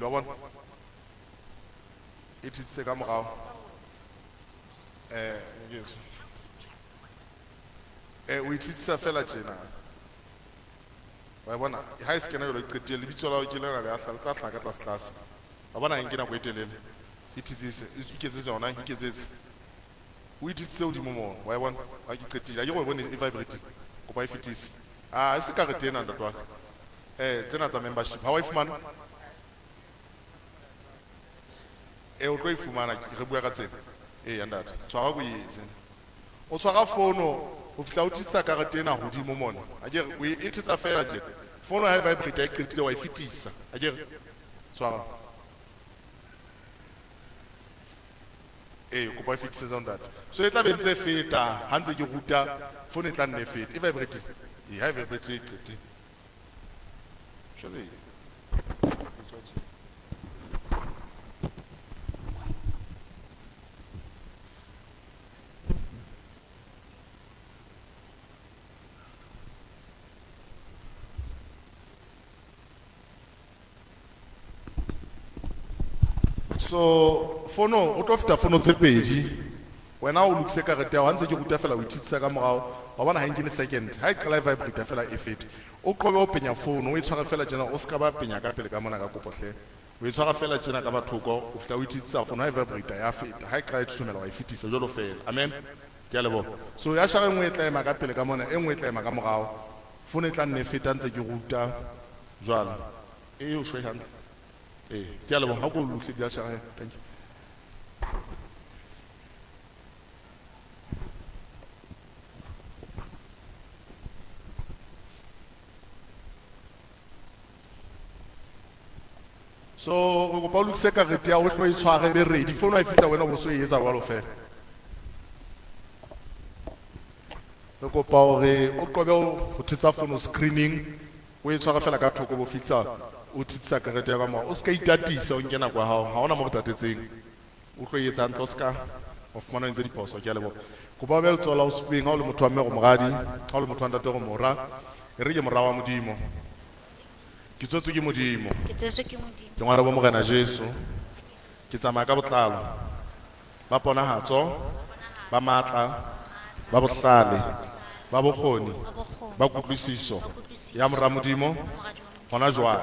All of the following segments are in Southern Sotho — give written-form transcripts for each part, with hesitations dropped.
qetile, wa bona? E thetsitse ka morao. Nkeso. O e thetsisa fela tjena. Wa e bona? Ha e se kena jwalo e qetile, lebitso la hao ke lena le a le tla hlaha ka tlase tlase. Wa bona ha e nke nako e telele. E thetsise, iketsetse yona, iketsetse. O e thetsitse hodimo mono, wa e bona? Ha ke qetile, ha ke re o e bone e vibrate. Kopa e fetise. Ah, e se karete ena ntate wa ka. Tsena tsa membership, ha wa e fumana? O tlo e fumana, re bua ka tsena. Eya ntate, tshwara ko e etse. O tshwara fono ho fihla o thetsisa karete ena hodimo mona. Ha ke re, o e thetsa fela tje. Fono ha e vibrate ha e qetile wa e fetisa. Ha ke re, tshwara. Kopa e fetisetsa ntate. So e tla be ntse e feta, ha ntse ke ruta, fono e tla nne e fete. E vibrate. Ha e vibrate e qetile. Jwale, so fono o tlo feta fono tse pedi, wena o lokise karete ya hao, ha ntse ke ruta fela o ithetsisa ka morao, wa bona ha e nke le second, ha e qala e vibrate fela e fete. O qobe o penya fono, o e tshware fela tjena, o ska ba penya ka pele ka mona ka kopo hle. O e tshwara fela tjena ka bathoko, o fihla o ithetsisa fono, ha e vibrate ya feta, ha e qala e thothomela wa e fetisa jwalo fela. Amen. Ke a leboha. So ya shara e nngwe e tla ema ka pele ka mona, e nngwe e tla ema ka morao. Fono e tla nne e feta ntse ke ruta jwalo. E o shwe hantle. Ke a leboha. Ha ko lokise di shara. Thank you. So re kopa o lokise karete ya ho hlo e tshware be ready. Fono ha e fihla wena o bo so e etsa jwalo fela. Re kopa hore o qobe ho thetsa fono screening, o e tshware fela ka thoko bo fihla o thetsisa karete ya ka morao. O ska itatisa, o nke nako ya hao. Ha hona mo re tatetseng. O tlo e etsa hantle, o ska wa fumana o entse diphoso. Ke a leboha. Kopa o behe letsoho la hao sefubeng ha o le motho wa mme gore moradi, ha o le motho wa ntate gore mora. E re ke mora wa Modimo. Ke tswetswe ke Modimo. Ke tswetswe ke Modimo. Ke ngwana bo Morena Jesu. Ke tsamaya ka botlalo. Ba ponahatso, ba matla, ba bohlale, ba bokgoni, ba kutlwisiso ya mora Modimo hona jwale.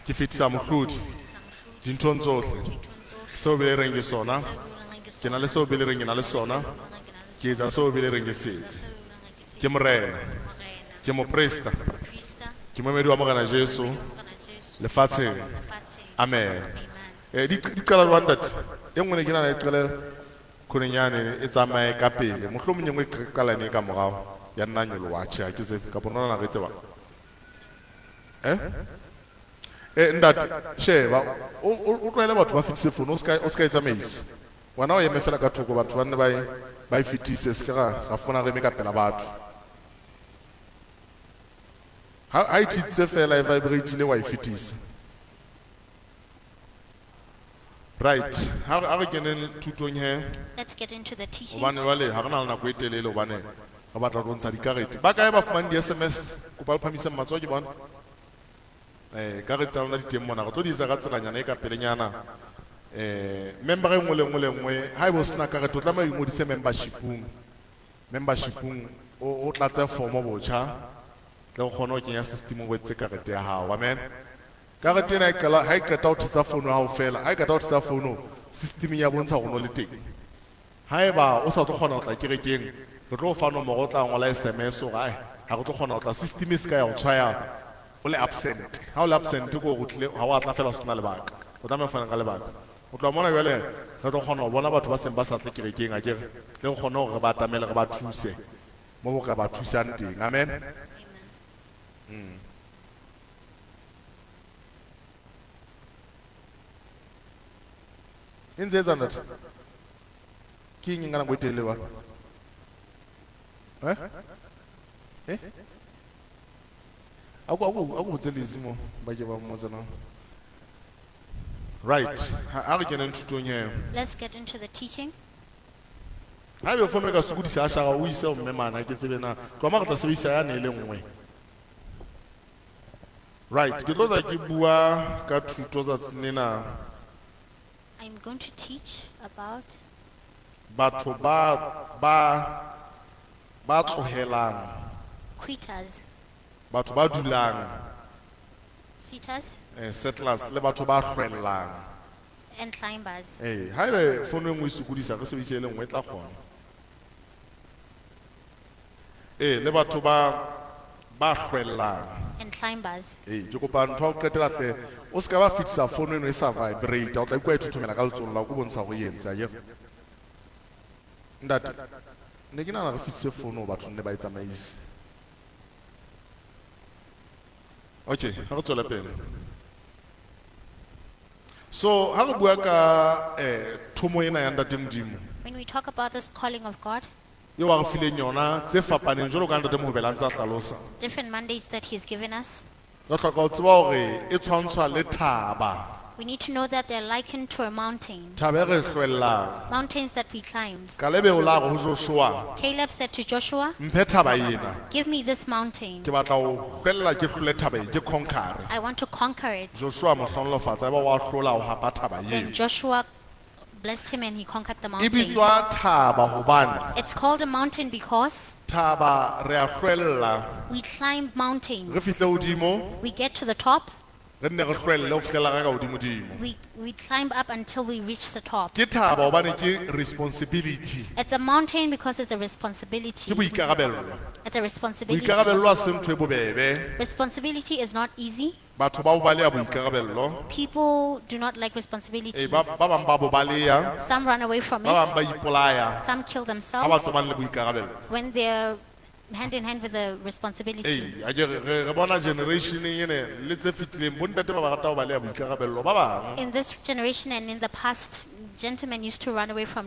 Ke fetisa mohlodi dinthong tsohle. Seo Bibele e reng ke sona, ke na le seo Bibele e reng ke na le sona, ke etsa seo Bibele e reng ke se etse. Ke morena, ke moprista, ke moemedi wa Morena Jesu lefatsheng. Amen. Di qala jwang ntate? E nngwe ne ke nahana e qale khoneng yane e tsamaye ka pele. Mohlomong e nngwe e qala ne ka morao ya nna nyoloha. Tjhe, ha ke tsebe. Kapa nona re tseba. Ntate, sheba, o tlwaele batho ba fetise fono, o ska e tsamaisa. Wena o eme fela ka thoko, batho ba nne ba e fetise, se ke ra fumana re eme ka pela batho. Ha e thitsitse fela, e vibrate-ile, wa e fetisa. Right. Ha re keneng thutong he. Let's get into the teaching. Hobane jwale ha re na le nako e telele hobane re batla ho ntsha dikarete. Ba kae ba fumang di-S M S? Kopa le phahamiseng matsoho ke bona. Karete tsa lona di teng mona. Re tlo di etsa ka tselanyana e ka pelenyana. Member e nngwe le nngwe le nngwe, ha eba o sena karete, o tlameha o ingodise membership-ong. Membership-ong, o tlatse form botjha, tle o kgone ho kenya system o etse karete ya hao. Amen. Karete ena e qala, ha e qeta ho thetsa founu ya hao fela, ha e qeta ho thetsa founu, system ya bontsha hore o no le teng. Haeba o sa tlo kgona ho tla kerekeng, re tlo o fa nomoro, o tla ngola SMS hore, ai, ha re tlo kgona ho tla. System e se ka ya o tshwaya o le absent. Ha o le absent, ke hore o tlile, ha o a tla fela o sena lebaka. O tlameha ho fana ka lebaka. Ho tloha mona jwale, re tlo kgona ho bona batho ba seng ba sa tle kerekeng, akere? Tle re kgone hore re ba atamele, re ba thuse mo re ka ba thusang teng. Amen. E ntse e etsa ntate? Ke eng e nka nako e telele ba? A ko botse Lizzy mo, ba ke ba mmotse na. Right. Ha re keneng thutong he. Let's get into the teaching. Ha ebe fono e ka sokodisa a shara, o ise ho mme mane, ha ke tsebe na. Tloha mo re tla sebedisa yane e le nngwe. Right, ke tlo tla ke bua ka thuto tsatsing lena. I'm going to teach about Batho ba tlohelang, quitters, batho ba dulang, sitters, settlers le batho ba hlwellang. and climbers. Haebe fono e nngwe e sokodisa, re sebedise e le nngwe e tla kgona. Le batho ba hlwellang. And climbers. Ke kopa ntho ya ho qetela hle, o ska ba fetisa fono eno e sa vibrate, o tla ikutlwa e thothomela ka letsohong la hao, ke bontsha hore e entse, akere? Ntate, ne ke nahana re fetise fono ho batho nne ba e tsamaise. Okay, ha re tswele pele. So, ha re bua ka thomo ena ya Ntate Modimo. When we talk about this calling of God, Eo a re fileng yona tse fapaneng jwalo ka Ntate Mohobela a ntse a hlalosa. different mandates that he's given us, Re hloka ho tseba hore e tshwantshwa le thaba. we need to know that they're likened to a mountain. Thaba e re hlwellang. Mountains that we climb. Kalebe o la re ho Joshua, Caleb said to Joshua, mphe thaba ena. give me this mountain. Ke batla ho hlwella, ke hlole thaba e, ke conquer. I want to conquer it. Joshua mo hlohonolofatsa, eba wa hlola ho hapa thaba Then eo. Joshua blessed him and he conquered the E mountain. bitswa thaba hobane It's called a mountain because thaba re a hlwella. we climb mountains. Re fihle hodimo, We get to the top, re nne re hlwelle ho fihlela ka hodimodimo. we climb up until we reach the top. Ke thaba hobane ke responsibility. It's a mountain because it's a responsibility. Ke boikarabello. It's a responsibility. Boikarabello ha se ntho e bobebe. Responsibility is not easy. Batho ba bo baleha boikarabello. People do not like responsibilities. Ba bang ba bo baleha. Some run away from Ba bang it. ba ipolaya. Some kill Ha ba themselves tsomane le boikarabello. when they're hand in hand with the responsibility. A ke re bona generation ene le tse fetileng, bo ntate ba ba rata ho baleha boikarabello ba bang. In this generation and in the past, gentlemen used to run away from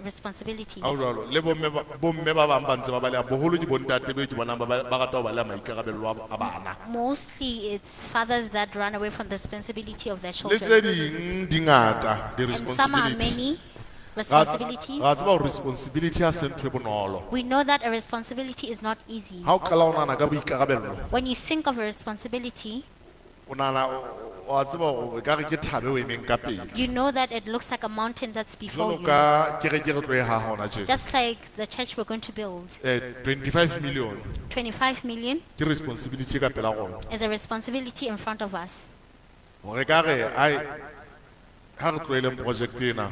responsibilities. Ha ho jwalo, le bomme ba bang ba ntse ba baleha, boholo ke bo ntate be ke bonang ba rata ho baleha maikarabello a bana. Mostly it's fathers that run away from the responsibility of their Le tse children. ding di ngata, di And some are responsibility. many responsibilities. Ra tseba hore responsibility ha se ntho e bonolo. We know that a responsibility is not easy. Ha o qala o nahana ka boikarabello, When you think of a responsibility, o nahana, o a tseba hore ekare ke thabe o emeng ka pele. you know that it looks like a mountain that's before Jwalo you. ka kereke re tlo e haha hona tjena. Just like the church we're going to build. 25 million. 25 million Ke responsibility ka pela rona. is a responsibility in front of us. Hore ka re, ai, ha re tlohelleng project ena.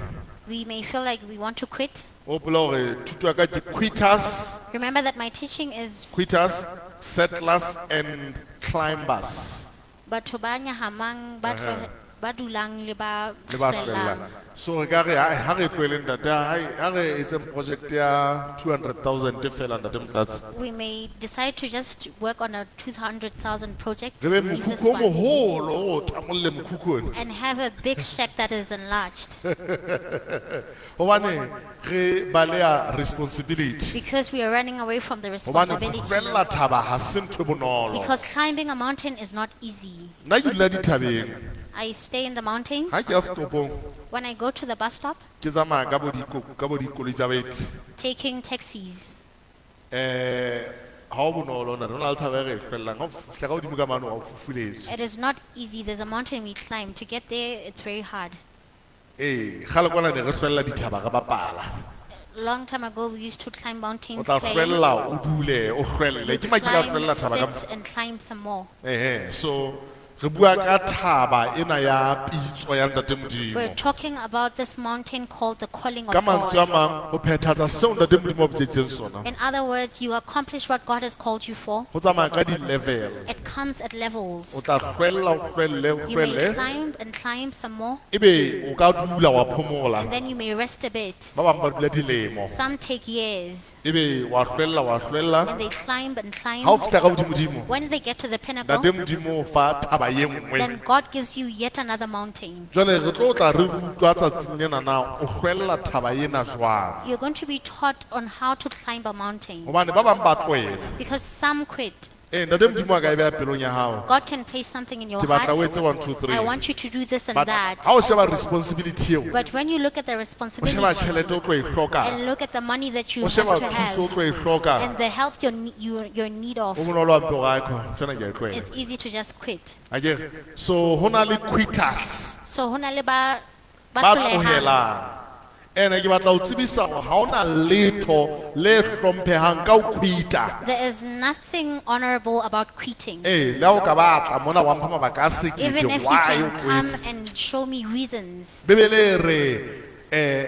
We may feel like we want to quit. O hopola hore thuto ya ka ke quitters. Remember that my teaching is Quitters, settlers and climbers. batho ba nyahamang, ba dulang le ba Le ba hlwellang. hlwellang. So re ka re, ai, ha re tlohelleng ntate, ai, ha re etseng project ya 200,000 fela ntate Motlatsi. We may decide to just work on a 200,000 project, Re be leave this mokhukhu o one, moholo, o tamolle mokhukhu ona. and have a big shack that is enlarged. Hobane re baleha responsibility. Because we are running away from the Hobane ho responsibility. hlwella thaba ha se ntho e bonolo. Because climbing a mountain is not easy. Nna ke dula dithabeng. I stay in the mountains. Ha ke ya setopong, When I go to the bus stop, ke tsamaya ka bo ka bo dikoloi tsa baeti. taking taxis. Ha ho bonolo na, re na le thaba e re e hlwellang. Ha o fihla ka hodimo ka mane, wa o fufuletswe. It is not easy. There's a mountain we climb. To get there, it's very hard. Kgale kwana ne re hlwella dithaba re bapala. Long time ago, we used to climb O mountains. tla Playing. hlwella, o dule, o hlwelle. Ke makile a Climb, hlwella thaba ka sit and climb some more. So re bua ka thaba ena ya pitso ya Ntate Modimo. We're talking about this mountain called the calling of Ka mantswe a God. mang, ho phethatsa seo Ntate Modimo a bitsitseng sona. In other words, you accomplish what God has called you for. Ho tsamaya ka di-level. It comes at levels. O tla hlwella, o hlwelle, o You may hlwelle. climb and climb some more, Ebe o ka dula wa phomola. and then you may rest a bit. Ba bang ba dula dilemo. Some take years, Ebe wa hlwella, wa hlwella. and they climb and climb. Ha o fihla ka hodimodimo, When they get to the pinnacle, Ntate Modimo o fa thaba ye nngwe. then God gives you yet another mountain. Jwale re tlo tla re rutwa tsatsing lena na o hlwella thaba ena jwang. You're going to be taught on how to climb a mountain Hobane ba bang ba tlohela. because some quit. Ee, ntate Modimo a ka e beha pelong ya hao. God can place something in your Ke batla o heart. etse 1 2 I 3. want you to do this and But that. ha o sheba responsibility eo, But when you look at the o sheba responsibility tjhelete o tlo e hloka, and look at the money that you o have sheba to thuso o have tlo e hloka, and the help you're in need of, o bonolo hampe hore ae khona, ntho ena ke a e tlohela. it's easy to just quit. Akere? So ho na le quitters So ho na le ba ba ba hlolehang. tlohelang. Ene ke batla ho tsebisa hore ha hona letho le hlomphehang ka ho quita. There is nothing honorable about quitting. Ee, le ha o ka batla mona wa mpha mabaka a sekete Even if you why o can come tlohetse. and show me reasons. Bebele e re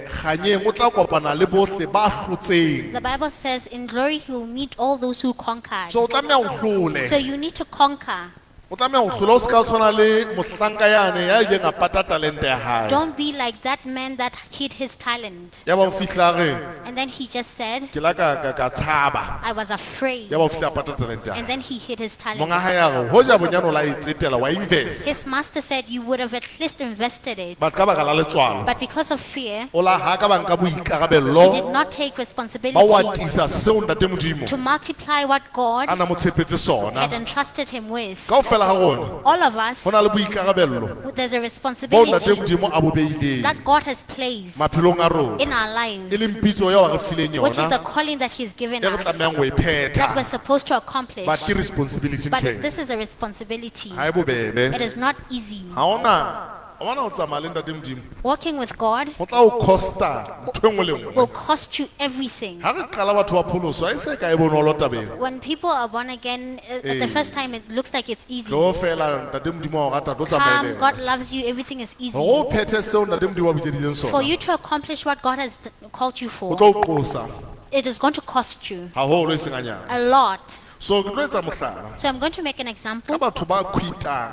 kganyeng o tla kopana le bohle ba hlotseng. The Bible says in glory he will meet all those who conquered. So o tlameha o hlole. So you need to conquer. O tlameha ho hlola o ska tshwana le mohlanka yane ya ileng a pata talente ya hae. Don't be like that man that hid his talent. Ya ba o fihla a re And then he just said, ke la ka tshaba. I was afraid. Ya ba o fihla a pata talente ya And hae. then he hid his talent. Monga hae a re hoja bonyane o la e tsetela wa invest. His master said, you would have at least invested it. But ka baka la letswalo But because of fear, o la ha ka ba nka he did boikarabello not take ba o responsibility atisa seo ntate Modimo to multiply what God a na mo tshepetse sona. had entrusted him with. Kaofela ha rona All of us, ho na le boikarabello there's a bo ntate responsibility Modimo a bo beileng that God has placed maphelong a rona. in our E lives, leng pitso eo a re fileng which is the yona calling that He's given e re us, tlamehang ho e that we're phetha. supposed to accomplish. But ke responsibility But ntho ena. this is a responsibility. Ha e bobebe. It is not easy. Ha hona o bona ho tsamaya le ntate Modimo Walking with God ho tla o costa ntho e nngwe le nngwe. will cost you everything. Ha re qala batho ba pholoso ha e se ka e bonolo tabeng. When people are born again, at the first time it looks like it's easy. Tlo fela ntate Modimo wa o rata tlo tsamaya Come, le God yena. loves you, everything is easy. Hore o phethe seo ntate Modimo a bitseditseng For sona you to accomplish what God has called you o for, tlo o qosa it is going to cost you haholo e seng hanyane. a lot. So ke tlo etsa mohlala So I'm going to make an ka example batho ba quitang.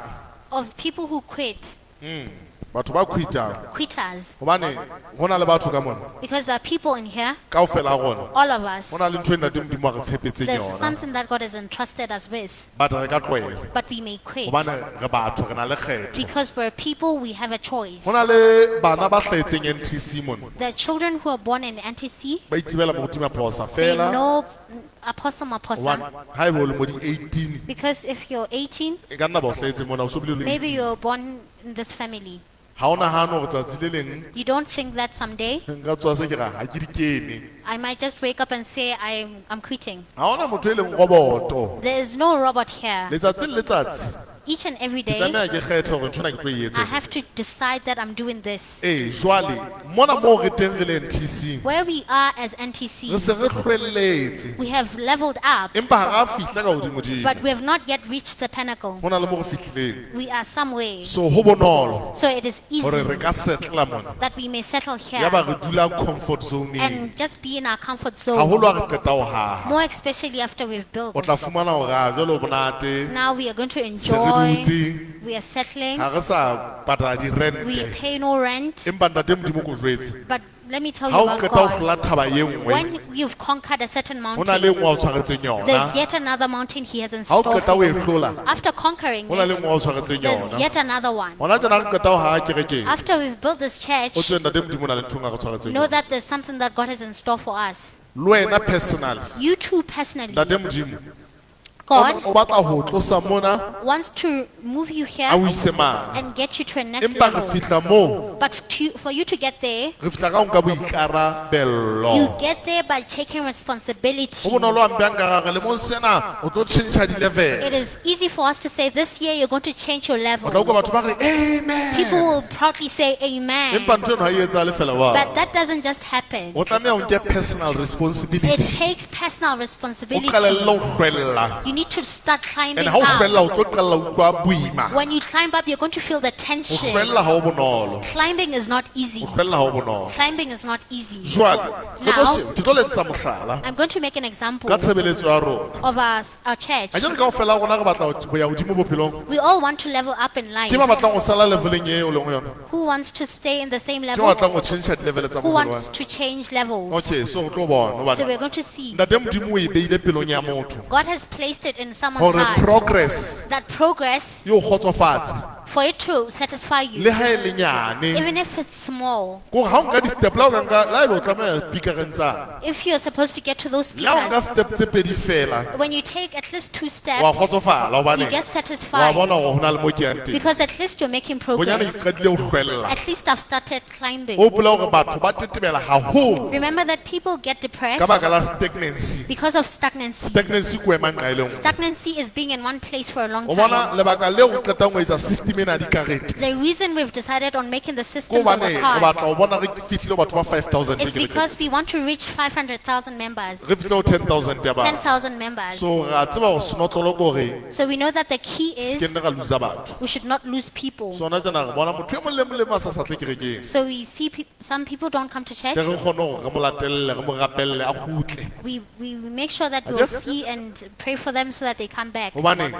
of people who quit, Batho ba quitang. quitters, Hobane ho na le batho ka mona because there are people in here, kaofela ha rona all of us, ho na le ntho e ntate Modimo a re tshepetseng there's yona. something that God has entrusted us with, But re ka tlohela but we may quit. hobane re batho re na le kgetho. Because we're people, we have a choice. Ho na le bana ba hlahetseng NTC mona. The children who are born in NTC, Ba itsebela moruti Maphosa they fela. know Apostle Maposa. Hobane haeba o le mo di-18 Because if you're 18, e ka nna ba o hlahetse mona o so bile o le maybe 18. you're born in this family. Ha o nahane hore tsatsi le leng You don't think that someday nka tsoha se ke ra ha ke di kene. I might just wake up and say I'm quitting. Ha hona motho e leng roboto. There is no robot here. Letsatsi le letsatsi Each and every ke day, tlameha ke kgethe hore ntho ena ke tlo e I etsa. have to decide that I'm doing this. Ee, jwale mona moo re teng re le NTC Where we are as re NTC, se re hlwelletse we have leveled up, empa ha ra fihla ka hodimodimo. but we have not yet reached the pinnacle. Ho na le mo re fihlileng. We are somewhere. So ho bonolo So it is hore easy re ka settla mona. that we may settle Ya here ba re dula comfort zone-eng. and just be in our comfort zone, Haholo ha re qeta ho haha. more especially after we've built. O tla fumana hore ah, jwale ho monate. Now we are going to Se re enjoy. dutse. We are settling. Ha re sa patala We di-rente. pay no rent. Empa ntate Modimo ke o jwetse. But let me tell Ha you o about qeta ho God. hlola thaba e nngwe, When you've conquered a certain ho na le e mountain, nngwe a o tshwaretseng there's yona. yet another mountain He has in Ha o store qeta for ho e you. hlola, After conquering ho na le it, e nngwe a o tshwaretseng there's yona. yet another one. Hona tjena re qeta ho haha kerekeng, After we've built this o church, tswe ntate Modimo o na le ntho e nngwe a re tshwaretseng know yona. that there's something that God has in store for us. Le wena personally, You too personally, ntate Modimo, God o batla ho tlosa mona wants to move you a here o ise mane. and get you to a next Empa re level. fihla moo, But for you to get there, re fihla ka ho nka you boikarabello. get there by taking responsibility. Ho bonolo hampe ha nka ra re lemong sena o tlo tjhentjha di-level. It is easy for us to say this year you're going to change your O tla level. utlwa batho ba re amen. People will proudly say amen. Empa ntho eno ha e etsahale fela wa. But that doesn't just happen. O tlameha o nke personal It responsibility. takes personal O responsibility. qalelle ho hlwella. You need to start climbing And ha o up. hlwella o tlo qalla ho utlwa boima. When you climb up, you're going to feel the Ho tension. hlwella ha ho bonolo. Climbing is not easy. Ho hlwella ha ho bonolo. Climbing is not easy. Jwale, ke tlo Now- ke tlo le etsa mohlala I'm going to make an example ka tshebeletso ya rona. of our church. Akere kaofela rona re batla ho ya hodimo bophelong. We all want to level up in life. Ke ba batlang ho sala leveleng e o leng ho yona. Who wants to stay in the same Ke ba level? batlang ho tjhentjha di-level tsa Who bophelo ba. wants to change levels? Okay, so re tlo bona So hobane we're going to see. Ntate Modimo o e beile pelong ya motho God has placed it in someone's hore heart progress that progress e o kgotsofatse. For it to satisfy Le you, ha e le nyane. even if it's small, Kore ha o nka di-step, la o ka nka, la ebe o tlameha pikareng tsane. if you're supposed to get to those La o nka speakers, step tse pedi fela, when you take at least two wa steps, kgotsofala hobane you get wa satisfied bona hore hona le mo ke yang teng. because at least you're making Bonyane ke progress. qadile ho hlwella. At least I've started climbing. O hopola hore batho ba tetebela haholo Remember that people get ka depressed baka la stagnancy. because of stagnancy. Stagnancy ke ho ema nqa e le nngwe. Stagnancy is being in one place for a long O bona time. lebaka leo re qetang ho etsa system ena ya dikarete. The reason we've decided on making the Ke systems of hobane the re cards batla ho bona re fihlile ho batho ba 5,000 is kerekeng. because we want to reach 500,000 members, Re fihle ho 10,000 ya batho. 10,000 members. So re a tseba hore senotlolo ke hore So we know that the key se ke is nne ra lose-a batho. we should not lose people. Sona tjena re bona motho e mong le mong le mong a sa sa tle kerekeng. So we see some people don't come to church. Tle re kgone hore re mo latelle, re mo rapelle, a kgutle. We make sure that we'll see and pray for them so that they come back. Hobane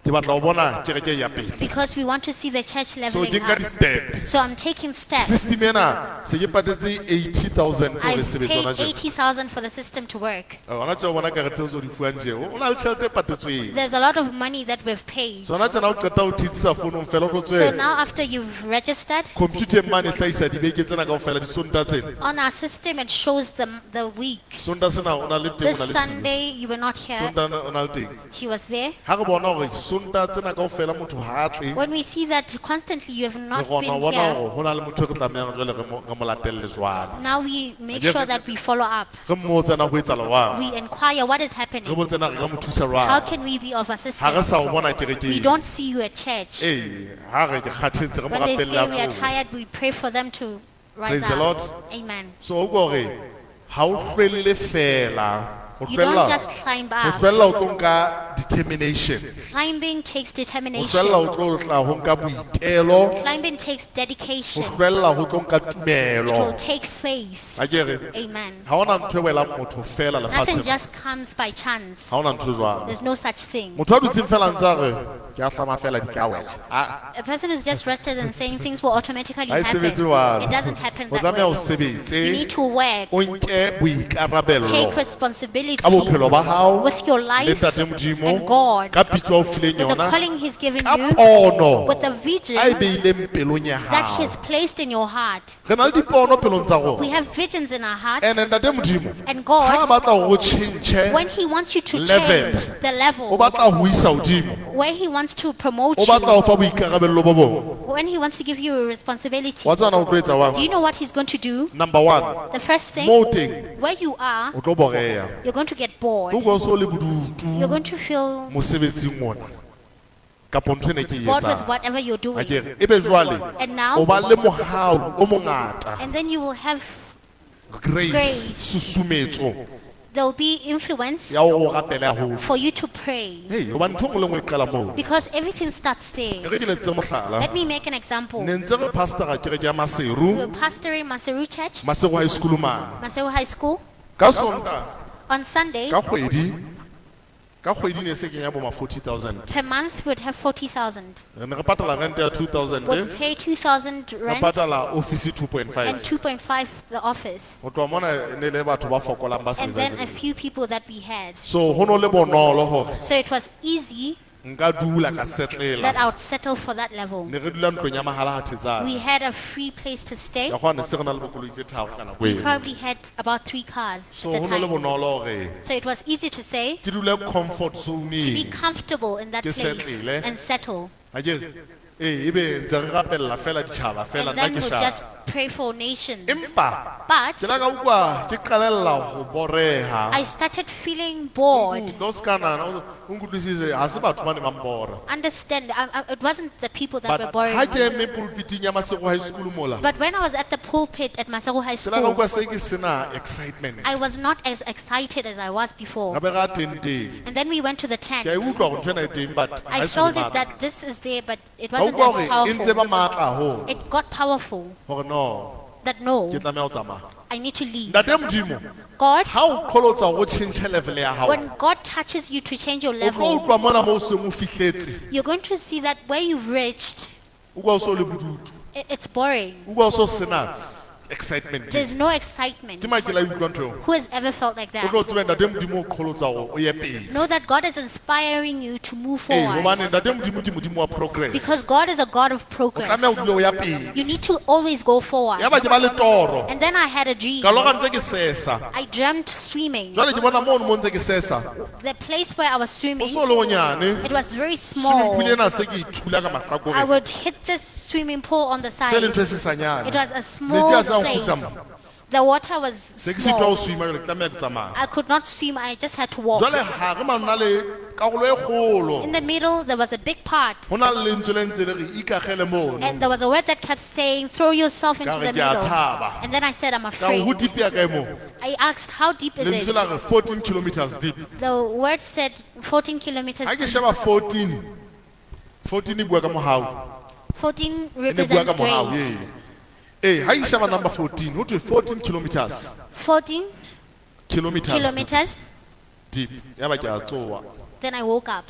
ke batla ho bona kereke e ya pele. Because we want to see the church So ke leveling nka up. di-step. So I'm taking steps. System ena se ke patetse 80,000 hore I've sebetse paid hona tjena. 80,000 for the system to work. Hona tje o bona karete tseo di fuwang tje, o na le tjhelete e patetsweng. There's a lot of money that we've paid. Sona tjena o qeta ho thitsisa founong fela o tlo So tswela. now after you've registered, Computer mane e hlahisa dibeke tsena kaofela, disontaha tsena. on our system it shows the weeks. Sontaha sena o na le teng, This o na le siyo. Sunday you were not here, Sontaha o na le teng. he was there. Ha re bona hore sontaha tsena kaofela motho ha a tle, When we see that constantly you have re not kgona ho been bona here, hore ho na le motho e re tlamehang jwale re mo latelle jwale. now we make Akere- sure that we follow up. Re mmotse na ho etsahala jwang. We inquire what is Re happening. botse na re ka mo thusa How jwang. can we be of Ha re assistance? sa o bona We kerekeng. don't see you at church. Ee, ha re ke kgathetse re mo When they rapelle say a we are tsohe. tired, we pray for them to rise Praise the Lord. up. Amen. So o kore ha o hlwelle fela, ho You don't hlwella, just climb ho up. hlwella o tlo nka determination. Climbing takes Ho determination. hlwella o tlo tla ho nka boitelo, Climbing takes ho dedication. hlwella ho tlo nka It will tumelo. take faith. Akere Amen. ha hona ntho e welang motho fela Nothing lefatsheng. just comes by chance. Ha hona ntho e jwalo. There's no such thing. Motho a dutseng fela a ntse a re ke a hlama fela di tla wela. Ah, A person who's just rested and saying things will automatically ha e happen. sebetse jwalo. It doesn't happen O that way. tlameha o though. sebetse. You need to work, O nke boikarabello take responsibility ka bophelo ba hao with your le life Ntate Modimo and God, ka pitso a o fileng with the yona calling He's given ka you, pono with the a e vision beileng pelong ya that hao. He's placed in your heart. Re na le dipono pelong tsa We rona. have visions in our hearts, And Ntate Modimo and ha a God, batla hore o tjhentjhe, when He wants you to level. change the o level, batla ho isa hodimo, where He wants to promote o batla ho you, fa boikarabello bo bong. when He wants to give you a responsibility, Wa tseba na o tlo etsa do jwang? you know what He's going to do? Number one, The first thing, moo teng where you are, o tlo boreha. you're going to get bored. Tlo utlwa o so le bodutu You're going to feel mosebetsing ona kapo ntho ena ke e bored with etsang. whatever you're doing. Akere ebe jwale And now, o ba le mohau o mongata, and then you will have, grace, Grace. susumetso there'll be influence ya hore o rapele haholo. for you to pray. Hey, hobane ntho e nngwe le nngwe e qala moo. Because everything starts there. E re ke letse mohlala. Let me make an example. Ne ntse re pastor-a kereke ya We Maseru, were pastoring Maseru Church, Maseru High School mane. Maseru High School. Ka Sontaha, On Sunday, ka kgwedi, ka kgwedi ne se kenya bo ma 40,000. per month we'd have 40,000. Re ne re patala rent ya 2,000, We'd pay 2,000 re rent patala office and 2.5. 2.5 the office. Ho tloha mona e ne le batho ba fokolang ba And then sebetsang. a few people that we had. So ho no le bonolo hore So it was easy nka dula ka that setlela. I would settle for that level. Ne re dula ntlong ya mahala ha Thetsane. We had a free place to stay. Ka kgona se re na le bokoloi tse tharo ka nako We eo. probably had about three cars So at ho the no le time. bonolo hore So it was easy to say, ke dule comfort be zone-eng. comfortable in that Ke place settle. and settle. Akere ee ebe ntse re rapella fela ditjhaba fela And nna then ke we'll shapa. just pray for nations. Empa But ke la ka utlwa ke qalella ho boreha. I started feeling bored. Utlwa o ska nahana, o nkutlwisise ha se batho ba ne ba mbora. Understand, it wasn't the people that were But boring. ha ke eme pulpiting ya Maseru High School mola, But when I was at the pulpit at Maseru High ke la ka School, utlwa se ke sena excitement. I was not as excited as I was before. Ra be ra tenteng. And then we went to the Ke a tent. e utlwa hore ntho ena e teng but ha I e so felt be it matla. that this is there, but it Ka wasn't utlwa as hore e ntse ba powerful. matla haholo. It got powerful Hore no, that no, ke tlameha ho tsamaya. I need to leave. Ntate Modimo, God, ha o qholotsa hore o tjhentjhe level ya hao, when God touches you to change your o tlo level, utlwa mona moo o seng o fihletse. you're going to see that where you've reached, O utlwa o so le bodutu. it's boring. O utlwa o so sena excitement. There's no excitement. Ke mang ke la e utlwa ntho eo? Who has ever felt like O that? tlo tsebe ntate Modimo o qholotsa hore o ye pele. Know that God is inspiring you to move Ee, forward. hobane ntate Modimo ke Modimo wa progress. Because God is a God of O progress. tlameha o dule o ya pele. You need to always go forward. Yaba ke ba le toro. And then I had a dream. Ka lora ntse ke sesa. I dreamt swimming. Jwale ke bona mono mo ntse ke sesa. The place where I was O swimming, so le honyane. it was very Swimming small. pool ena se ke ithula ka I mahlakoreng. would hit this swimming pool on the Se le side. ntho e sesanyane. It was a Metsi small a se a place. nkgutla mo. The water was Se ke sitwa ho small. swima jwale ke tlameha ke tsamaya. I could not swim, I just had to walk. Jwale hare mane ho na le karolo e kgolo. In the middle, there was a big part. Ho na le lentswe le ntse le re ikagele mono. And there was a word that kept saying, throw yourself into Ka re the ke a middle. tshaba. And then I said, I'm Ka re ho afraid. deep ya kae moo? I asked, how deep is Lentswe it? la re 14 kilometers deep. The word said 14 kilometers Ha ke deep. sheba 14, 14 e bua ka mohau. 14 E ne bua represents ka mohau, grace. ee. Ee, ha ke sheba number 14, ho thwe 14 kilometers. 14 Kilometers kilometers. deep. Yaba ke a tsoha. Then I woke up.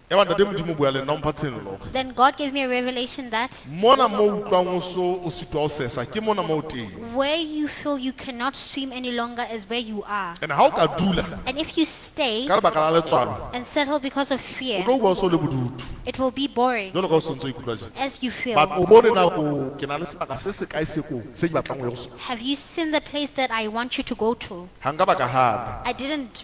Yaba ntate Modimo o bua le nna o mpha tshenolo. Then God gave me a revelation that Mona mo o utlwang o so o sitwa ho sesa, ke mona mo o teng. where you feel you cannot swim any longer is where you are. And ha o ka dula And if you stay ka lebaka la letswalo, and settle because of o fear, tlo bua o so le bodutu. it will be boring Jwalo ka o sontso o ikutlwa tje. as you feel. But o bone nako ke na le sebaka se se kae se koo se ke batlang ho ya ho sona. Have you seen the place that I want you to go to? Ha nka ba ka hana. I didn't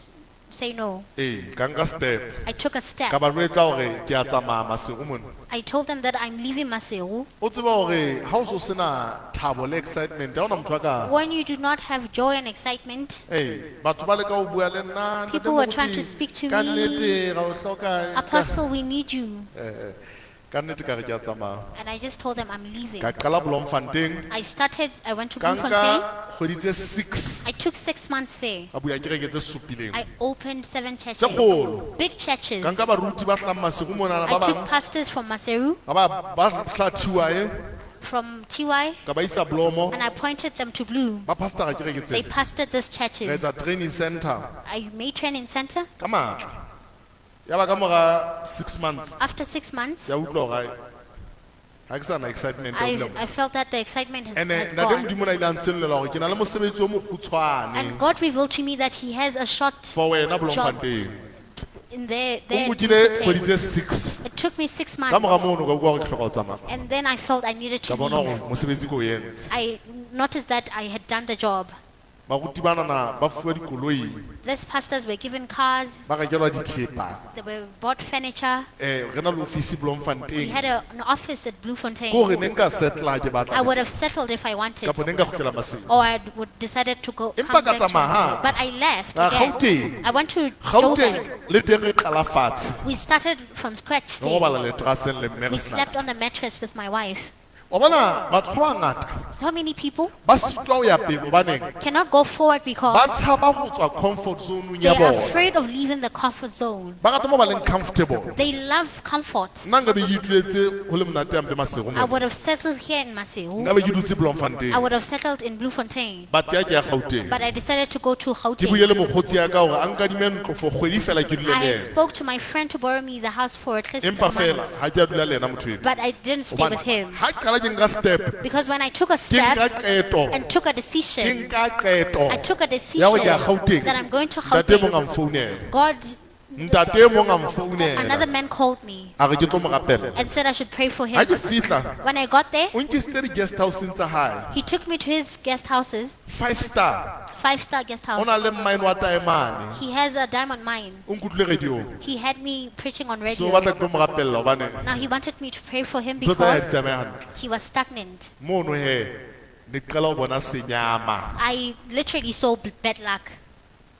say no. Ee, ka nka step. I took a step. Ka ba jwetsa hore ke a tsamaya Maseru mona. I told them that I'm leaving Maseru. O tseba hore ha o so sena thabo le excitement, ha hona motho a ka When you do not have joy and excitement, Ee, batho ba leka ho bua le nna, ntate People were Moruti, trying to speak to ka me. nnete ra o hloka. Apostle, we need you. Ka nnete ka re ke a tsamaya. And I just told them I'm leaving. Ka qala Bloemfontein. I started, I went to Ka Bloemfontein. nka kgwedi tse 6 I took 6 months there. ka bula kereke tse supileng. I opened 7 churches. Tse kgolo. Big churches. Ka nka baruti ba hlahang Maseru monana I ba took bang. pastors from Maseru, Ka ba hla TY, from TY, ka ba isa Blomo. and I pointed them to Bloom. Ba pastor kereke They tsena. pastored these Re churches. etsa training center I made training center. ka matla. Yaba ka mora 6 months After 6 months, ke a utlwa hore ha ke sa na excitement ya ho dula mo. I felt that the excitement Ene has ntate gone. Modimo o na ile a ntsenolela hore ke na le mosebetsi o mokgutshwane And God revealed to me that He has a short for wena job Bloemfontein. in there. O there in nkile kgwedi Bloemfontein. tse 6. It took me 6 Ka mora months. mono ka utlwa hore ke hloka ho tsamaya. And then I felt I needed to Ka bona leave. hore mosebetsi ke o entse. I noticed that I had done the job. Baruti banana ba fuwa dikoloi, These pastors were given cars, ba rekelwa dithepa. they were bought furniture. Re na le office We Bloemfontein. had an office at Bloemfontein. Ke hore ne nka settla ha ke I batla. would have settled if I wanted, Kapa ne nka kgutlela Maseru. or I would decided to go. Empa Come ka back to tsamaya Maseru. hape. But I left Ah, again. Gauteng. I went to Gauteng Joburg. le teng re qala fatshe. We started from scratch Re there. robala leteraseng le mme We re sena. slept on the mattress with my wife. Wa bona batho ba bangata So many people ba sitwa ho ya pele hobaneng cannot go forward ba because tshaba ho tswa comfort zone they ya are bona. afraid of leaving the comfort zone. Ba rata mo ba leng comfortable. They love comfort. Nna nka be ke ituletse ho le monate hampe Maseru I mona. would have settled here in Maseru. Nka be ke dutse Bloemfontein. I would have settled in Bloemfontein. But ke ha ke ya Gauteng. But I decided to go to Ke buile Gauteng. le mokgotsi ya ka hore a nkadime ntlo for kgwedi fela ke dule le I yena. spoke to my friend to borrow me the house for at least a Empa fela month. ha ke a dula le yena motho eno. But I didn't stay Hobane with him. ha ke qala ke nka step, Because when I took a ke step nka qeto, and took a ke decision, nka qeto I took a ya hore ke ya decision Gauteng. that I'm going to Ntate e mong a Gauteng. mfounela. God, Ntate e mong a mfounela. another man called me A re ke tlo mo rapella. and said I should pray for Ha him. ke fihla, When I got there, o nkisitse di-guest houseng tsa hae. he took me to his guest houses, 5 star. 5-star guest O house. na le mine wa taemane. He has a diamond mine. O nkutlwile radio. He had me preaching on So o radio. batla ke tlo mo rapella hobane Now he wanted me to pray for him ntho tsa hae ha di because tsamaye hantle. he was stagnant. Mono he, ne ke qala ho bona senyama. I literally saw bad luck.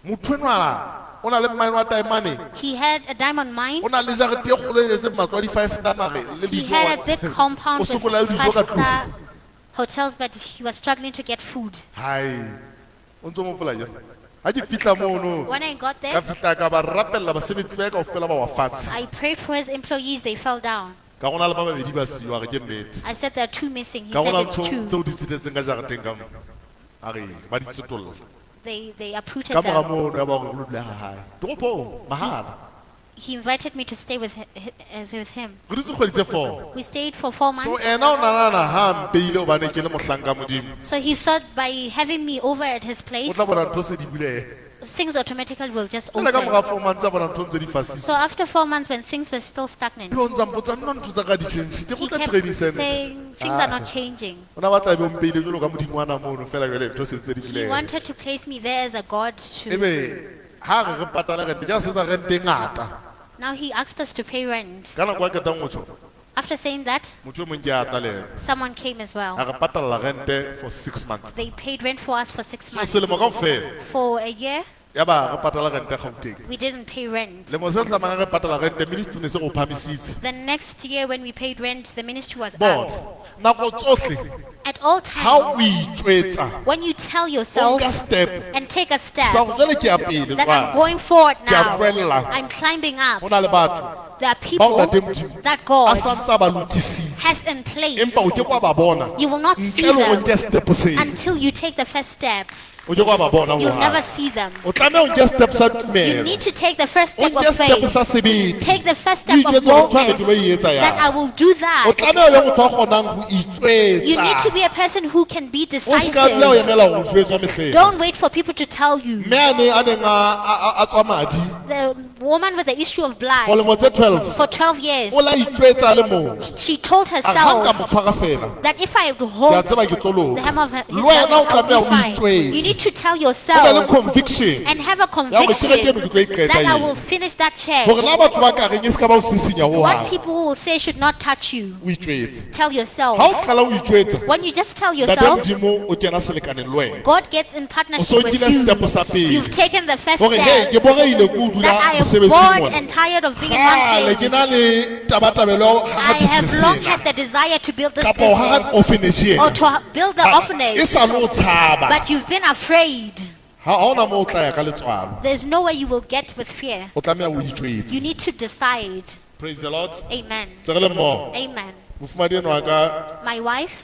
Motho enwa o na le mine wa taemane. He had a diamond mine. O na le jarete e kgolo e tletseng matlo a di-five star mare le He dijo. had a big compound O with sokola le dijo ka tlung. 5-star hotels, but he was struggling to get food. Hai. O ntso mo hopola jwang? Ha ke fihla mono, When I got ka there, fihla ka ba rapella basebetsi ba ka kaofela ba wa fatshe. I prayed for his employees, they fell down. Ka gona le ba babedi ba siyo, a re ke nnete. I said there are 2 missing. He Ka said gona it's ntho 2. tseo di tsitetseng ka jareteng ka mo. A re ba di tsetolla. They uprooted Ka mora them. mono ya ba hore re lo dula ha hae. Toropong, mahala. He invited me to stay with, with him. Re dutse kgwedi tse 4. We stayed for 4 So months. ena o nahana ha a mpeile hobane ke le mohlanka Modimo. So he thought by having me over at his O place, tla bona ntho se di buleha. things automatically will just Jwale ka mora open. 4 months a bona ntho ntse di fasitse. So after 4 months, when things were still stagnant, Ebe o ntsa mpotsa nna ntho tsa ka di change. Ke he kgutla kept training center. saying things are not changing. O na batla ebe o mpeile jwalo ka modingwana mono fela jwale ntho se ntse di He buleha. wanted to place me there as a god to. Ebe ha re re patala rent, ke a sebetsa rent e ngata. Now he asked us to pay rent. Ka nako a qetang ho tjho, After saying that, motho e mong ke a tla le ena. someone came as A well. re patalla rente for 6 months. They paid rent for us for 6 So months. selemo kaofela For a year, yaba re patala rente Gauteng. we didn't pay rent. Lemo se tlamayang re patala rente, ministry ne se re o phahamisitse. The next year when we paid rent, the ministry was Bona, up. nako tsohle At all ha o times, itjwetsa, when you tell o yourself nka step and take a step sa hore jwale ke ya pele that I'm jwale. going forward Ke a now, hlwella. I'm climbing up. Ho na le batho There are bao people ntate Modimo that a God sa ntsa ba lokisitse, has in place empa o ke ke wa ba bona You will not see ntle le hore o them nke step seo. until you take the first step. O ke ke wa ba bona You'll hohang. never see them. O tlameha o nke step sa You tumelo. need to take the first O step nke of step sa faith. sebete. Take the first O step of itjwetse hore ntho ane ke lo e boldness etsa that yang. I will do O that. tlameha o be motho a kgonang ho You need to itjwetsa. be a person who can be O ska dula o decisive. emela ho jwetswa mehleng. Don't wait for people to tell you. Mme ane a neng a tswa madi The woman with the issue of for blood lemo tse 12 for 12 years, o la itjwetsa a le mong. she told A re ha nka herself mo tshwara fela, that if I would ke a hold tseba ke tlo the loka. hem of his Le wena garment, o I'll tlameha be o fine. You itjwetse. need to tell O be le yourself conviction and have a ya hore kereke eno conviction ke tlo e qeta that I eo. will finish that church. Hore la batho ba ka reng e ska ba o sisinya What hohang. people will say should not touch you. O itjwetse. Tell yourself. Ha o qala o itjwetsa, When you just tell Ntate yourself, Modimo o kena selekaneng le wena. God gets in O partnership so with nkile you. step sa pele. You've taken the first Hore hey, step ke borehile ke o dula that I am mosebetsing bored mona. and tired of being in one Kgale ke na place. le tabatabelo ya ho haha I have business long ena. had the desire to build this Kapa ho haha business orphanage or ena. to build the E orphanage, sa le o tshaba. but you've been afraid. Ha hona moo o tla ya ka letswalo. There's no way you will get with fear. O tlameha o itjwetse. You need to decide. Praise the Lord. Amen. Tse re le mmoho. Amen. Mofumahadi enwa wa ka My wife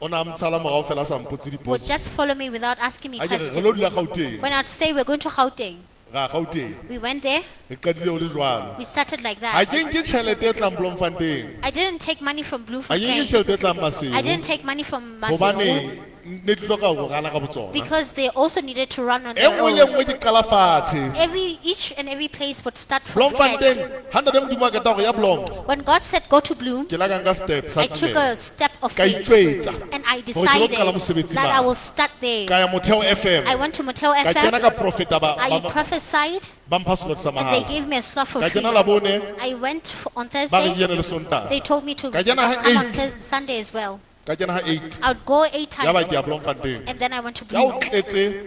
o na ntshala morao fela a sa mpotse would dipotso. just follow me without asking me Ha ke re re lo questions. dula Gauteng. When I'd say we're going to Gauteng, Ra Gauteng. we went there, Re qadile ho le jwalo. we started like Ha that. ke nke tjhelete e tlang Bloemfontein. I didn't take money from Ha ke nke Bloemfontein. tjhelete e tlang Maseru. I didn't take money from Maseru Hobane ne di hloka ho rala ka botsona. because they also needed to run on E their nngwe le own. nngwe ke qala fatshe. Every each and every place would start from scratch. Bloemfontein, ha ntate Modimo a qeta hore ya Bloem, When God said go to Bloom, ke la ka nka step sa I took tumelo. a step of Ka faith itjwetsa and I hore ke lo decided qala mosebetsi that I mane. will start there. Ka ya Motheo FM. I went to Motel Ka kena FM. ka profeta ba I ba prophesied ba mpha slot sa and they mahala. gave me a slot for Ka free. kena Labone, I went on ba re ke Thursday. kene le Sontaha. They told me to Ka kena ha come on 8. Sunday as well. Ka kena ha 8. I would go 8 Yaba ke ya times Bloemfontein. and then I went to Ya o Bloom. tletse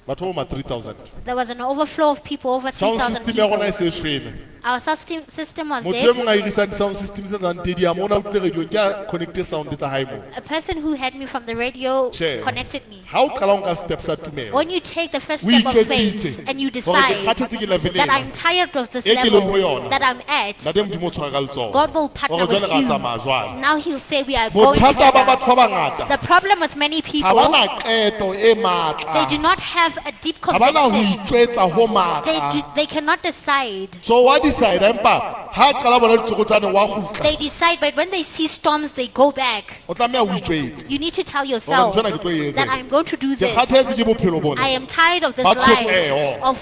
batho ba ma 3000. There was an overflow of people, over Sound 3,000 system ya rona e people. se e shwele. Our system was Motho e dead. mong a hirisang di-sound system tse tswang stadium, o na utlwile radio, ke a connect-e sound tsa hae moo. A person who had me from the radio Tjhe. connected me. Ha o qala o nka step sa tumelo, When you take the first o step of itjwetsitse faith and you hore ke decide kgathetse ke level that ena I'm tired of this e ke leng ho level yona, that I'm at, Ntate Modimo o tshwara ka letsoho. God will partner Hore jwale with ra you. tsamaya jwale. Now He'll say we are going Bothata ba together. batho ba bangata The problem with many ha ba people, na qeto e they matla. do not have a deep Ha ba na ho conviction. itjwetsa ho They, matla. do, they cannot decide. So wa decide empa ha qala bona ditsokotsane wa kgutla. They decide, but when they see storms, they go back. O tlameha o itjwetse. You need to tell Hore yourself ntho ena ke tlo e etsa. that I'm going to do Ke this. kgathetse ke bophelo bona. I am tired of this Ba life tshotleho. of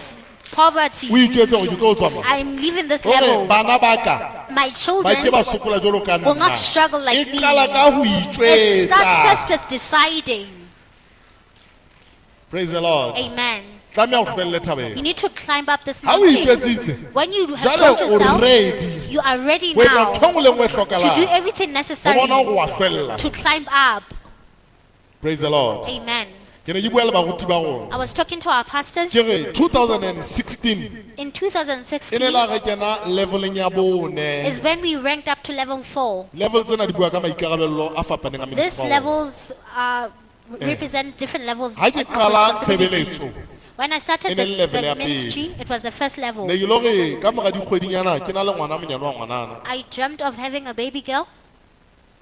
poverty. O itjwetse hore ke tlo tswa mo. I'm leaving this Hore level. bana ba ka My ba ke children ba sokola jwalo ka will nna. not struggle E like me. qala ka ho It starts itjwetsa. first with deciding. Praise the Lord. Amen. Tlameha o hlwelle You thabeng. need to climb up this Ha o mountain. itjwetsitse, When you have jwale told o yourself, ready you are ready ho etsa now ntho e nngwe le nngwe e to do hlokahalang. everything Ho necessary bona hore wa hlwella. to climb up. Praise the Lord. Amen. Ke ne ke bua le baruti ba rona. I was talking to our pastors Ke re 2016 in e ne 2016 la re kena leveleng ya bone. is when we ranked up to level 4. Level tsena di bua ka maikarabello a fapaneng a These ministry wa rona. levels represent different levels Ha ke of qala responsibility. tshebeletso When I started e ne le level the ya pele. ministry, it was the first level. Ne ke lo re ka mora dikgwedinyana ke na le ngwana monyane wa ngwanana. I dreamt of having a baby girl.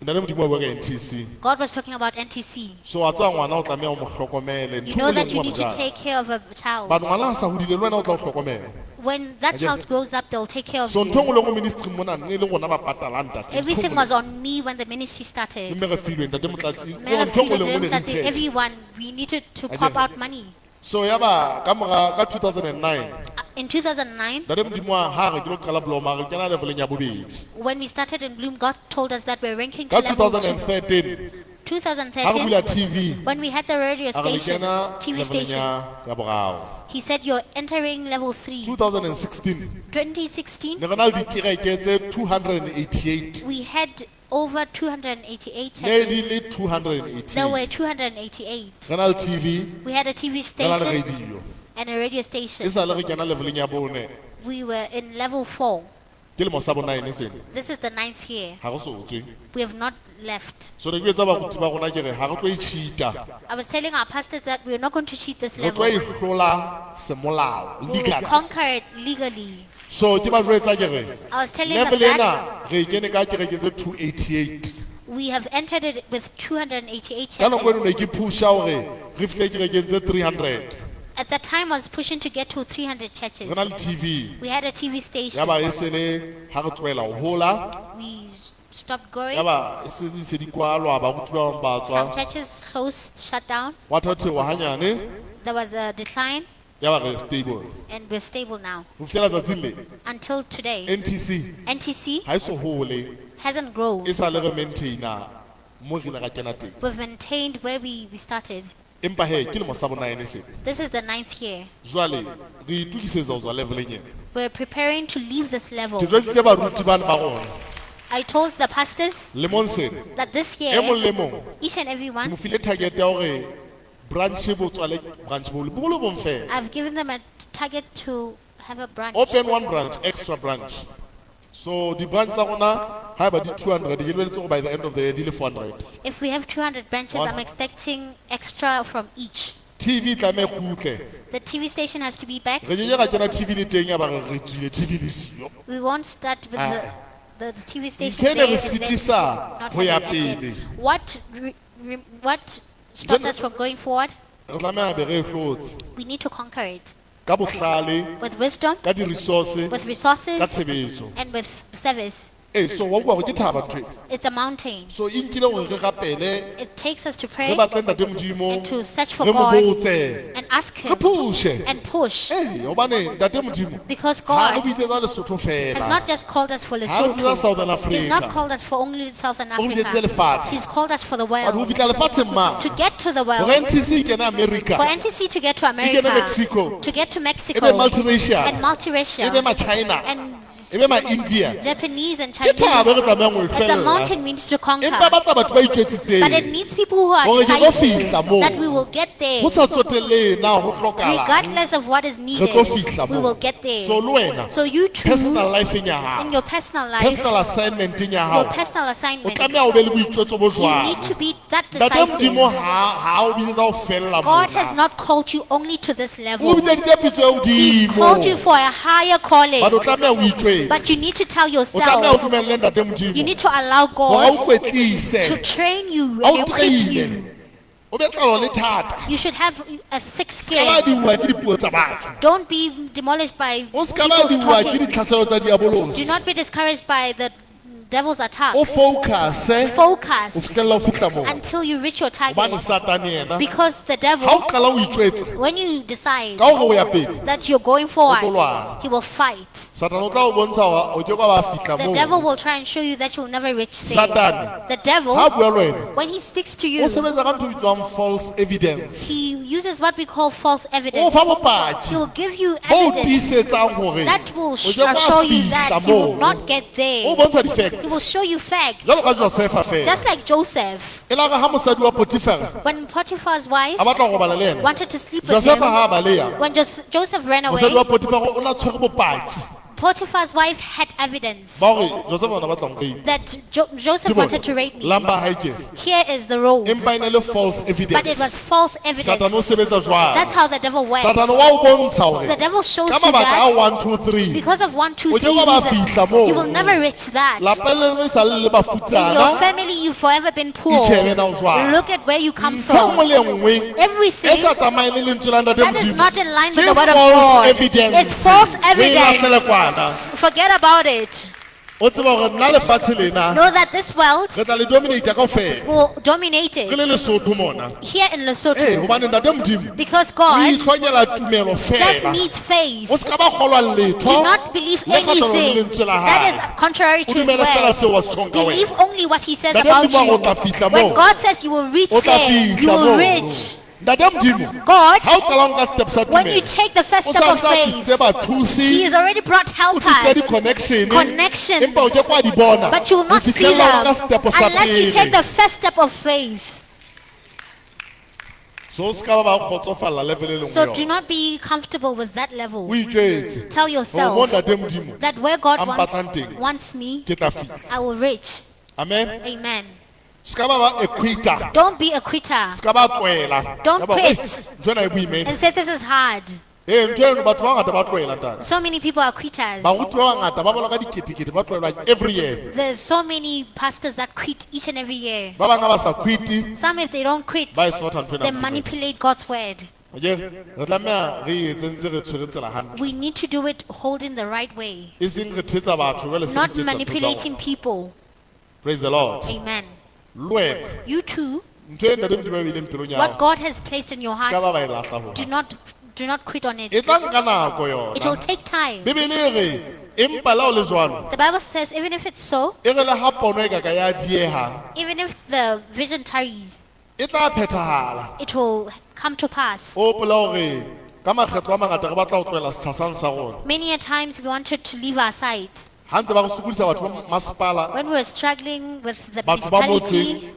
Ntate Modimo wa bua ka NTC. God was talking about NTC. So wa tseba ngwana o tlameha o mo hlokomele. You Ntho know e nngwe le that nngwe you wa need to mo jara. take care of a child. But ngwana ha sa hodile le wena o tla o hlokomela. When that Ajay. Child grows up, they'll take care of So you. ntho e nngwe le nngwe ministry mona ne le rona ba patalang ntate. Ntho e Everything nngwe le was on me when the ministry started. mme re filwe ntate Motlatsi. Mayor Ntho e nngwe le Philo nngwe ne re Motlatsi, itshetse. everyone, we needed to Ajay. pop out money. So ya ba ka mora ka 2009 In 2009, ntate Modimo wa ha re ke lo qala Bloma re kena leveleng ya bobedi. When we started in Bloom, God told us that we're ranking to Ka level 2. 2013 ha re 2013, bula TV when we had the radio a re le station, kena TV leveleng station, ya boraro. he said you're entering level 3. 2016 2016, ne re na le dikereke tse 288. We had over 288 Ne di churches. le There were 288. 288. Re na le TV, We had a TV re na le station radio. And a radio E station. sa le re kena leveleng ya bone. We were in level 4. Ke lemo sa bo-nine sena. This is the ninth year. Ha re so tswe. We have not left. So re ke etsa baruti ba rona ke re ha re tlo e cheat-a. I was telling our pastors that we are not going to cheat this Re tlo level. e hlola semolao, We will legally. conquer it legally. So ke ba jwetsa ke re I was telling them level that ena re e kene ka kereke tse 288. We have entered it with 288 Ka nako eno churches. ne ke pusha hore re fihle kerekeng tse 300. At that time, I was pushing to get to 300 churches. Re na le TV. We had a TV station. Ya ba e se le ha re tlohela ho hola, We stopped growing. ya ba e se di se di kwalwa baruti ba bang ba Some tswa. churches closed, shut down. Wa theoha hanyane, There was a decline, ya ba re stable. And we're stable now. Ho fihlela tsatsing le Until today, NTC NTC ha e so hole hasn't grown. e sa le re maintainer mo re ile ra kena teng. We've maintained where we started. Empa he ke lemo sa bo-nine sena. This is the ninth year. Jwale re itokisetsa ho tswa leveleng ena. We're preparing to leave this level. Ke jwetsitse baruti bana ba rona I told the pastors lemong sena that this e mong year, le mong each and every ke one, mo file target ya hore branch bo tswale branch bo bo le bong fela. I've given them a target to have a branch. Open one branch, extra branch. So di-branch tsa rona haeba di 200 ke lebeletse hore by the end of the year di le 400. If we have 200 branches, One. I'm expecting extra from each. TV tlameha e kgutle. The TV station has to be back. Re keke ra kena TV le teng ya ba re re tswile TV le siyo. We won't start with Ah. the TV station Ntho e ne there re and then sitisa not ho ya have it again. pele. What stopped us from going forward? Re tlameha be re e hlotse We need to conquer it ka bohlale, with wisdom, ka di-resource, with ka resources, tshebetso. and with service. Ee, so wa utlwa hore ke thaba ntho e. It's a mountain. So e nkile hore re rapele, It takes us to re pray batle ntate Modimo, and to search for re mo God botse, and ask re Him pushe. and push. Ee, hobane ntate Modimo Because ha re God bitsetsa Lesotho has fela. not just called us for Ha re bitsetsa Lesotho. Southern He's not Africa. called us for only Southern O re bitsetse Africa. lefatshe. He's called us for the But ho world. fihla lefatsheng mane, To get to the hore world. NTC e kene America, For NTC to get to e kene America. Mexico, To get to e Mexico. be multiracial, And e be multiracial. ma-China, And e be ma-India. Japanese and Ke Chinese. thaba re tlamehang ho e It's a fella. mountain we need to conquer. Empa batla batho ba But it itjwetsitseng needs people who are hore ke tlo decisive fihla moo. that we will get there. Ho sa tsotellehe na ho hlokahalang. Regardless of what is Re needed, tlo fihla we moo. will get there. So le wena, So you too, personal life-eng ya hao, in your personal life, personal assignment-eng ya your hao, personal o assignment, tlameha o be le boitjwetso bo you need jwalo. to be that Ntate decisive. Modimo ha o bitsetsa ho fella God has mona. not called you only to this O level. bitseditse pitso e He's called you hodimo. for a higher calling. But o tlameha o itjwetse. But you need to tell O tlameha o yourself, dumelle ntate you Modimo need to allow hore a o God to kwetlise, train you a o and equip you. train-e. O be tlalo le thata. You should have a thick Se ka ba skin. diuwa ke dipuo tsa batho. Don't be demolished by O se ka ba people's diuwa ke talking. ditlhaselo tsa Do diabolosi. not be discouraged by the devil's attack. O focus o Focus fihlella o fihla moo. Until you reach your Hobane target. Satane yena Because the ha o devil, qala o itjwetsa when you decide ka hore o ya pele, that you're going forward, lwana. He will fight. Satane o tla o bontsha hore o ke ke wa fihla The moo. devil will try and show you that you'll never reach there. Satane The ha devil, bua le wena, when he speaks to o you, sebetsa ka ntho e bitswang false evidence. He uses what we call false O evidence. fa bopaki He will give you bo evidence tiisetsang hore that will o ke wa show you that fihla you will moo. not get O there. bontsha He di-facts will show you facts. jwalo ka Josefa fela. Just like Joseph, E la re ha mosadi wa Potifera when Potiphar's wife a batla ho robala le yena, wanted to sleep with Josefa him, ha a baleha, when Joseph ran mosadi wa away, Potifera o na tshwere bopaki Potiphar's wife had evidence Ba hore Joseph ona batla ho nrape. that Joseph Ke bona. wanted to rape me. Lamba hae ke. Here is the robe. Empa e ne le false But it was evidence. false Satane o evidence. sebetsa jwalo. That's how the devil works. Satane wa o bontsha hore The devil shows ka you mabaka a that 1 2 3 because of 1, 2, O ke 3 wa ba reasons, fihla moo. you will never reach that. Lapa leno e sa le le In your bafutsana. family, you've forever been poor. Itjhebe na o jwang. Look at where you come Ntho e nngwe from. le e nngwe e Everything sa tsamaye le lentswe la Ntate that is Modimo not in line with ke the word of false God. evidence. It's false O e lahlele evidence. kwana. Forget about it. O tseba hore nna lefatshe lena Know that this world re tla le dominate kaofela. will dominate Re le it Lesotho mona. here in Ee, Lesotho hobane Ntate Modimo because o God itlhokela tumelo just fela. needs faith. O ska ba kgolwa letho Do not believe le kgahlanong le anything lentswe la that hae. is contrary O to his dumele fela word. seo a se tjhong ka wena. Believe only what he says Ntate about Modimo a re you. o tla fihla When moo. God says you will reach O tla there, you fihla will moo. reach. Ntate Modimo, God, ha o qala ho nka step sa when you tumelo, take the first o step sa of ntse a faith, tlisitse bathusi, he has already brought o helpers, tlisitse di-connection, connections, empa o ke ke wa di bona but you will ho not see fihlella o them nka step sa unless you take pele. the first step of faith. So o ska ba ba kgotsofalla level e leng So ho do yona. not be comfortable with that level. O itjwetse Tell hore mo yourself Ntate Modimo that where God a mpatlang wants, teng, wants me, ke tla fihla. I will reach. Amen. Amen. Ska ba ba a quitter. Don't be a quitter Ska ba tlohela. Don't Ya ba, quit. "Eh, ntho ena e boima ena." and say this is hard. Ee, ntho eno batho ba bangata ba tlohela ntate. So many people are quitters. Baruti ba bangata ba balwa ka diketekete ba tlohelwa every year. There's so many pastors that quit each and every year. Ba bang ha ba sa quit, Some, if they don't quit, ba e sotha ntho ena. they manipulate God's word. Akere, re tlameha re e etse ntse re tshwere tsela hantle. We need to do it holding the right way, E seng re thetsa batho jwale se re not iketsa ntho tsa rona. manipulating people. Praise the Lord. Amen. Le wena, You too, ntho e Ntate Modimo a e beileng pelong ya what hao, God has placed in your se ka ba heart, ba e lahla ho do hang. not quit on E it. tla nka nako It will yona. take time. Bibele e re, empa le ha o le jwalo, The Bible says, even if it's so, e re le ha pono e ka ka ya dieha, even if the vision tarries, e tla phethahala. it will come to pass. O hopola hore ka makgetlo a mangata re batla ho tlohela setsha sa rona. Many a times we wanted to leave our site. Ha ntse ba re sokodisa batho ba masepala, When we were struggling with the batho ba motse, municipality,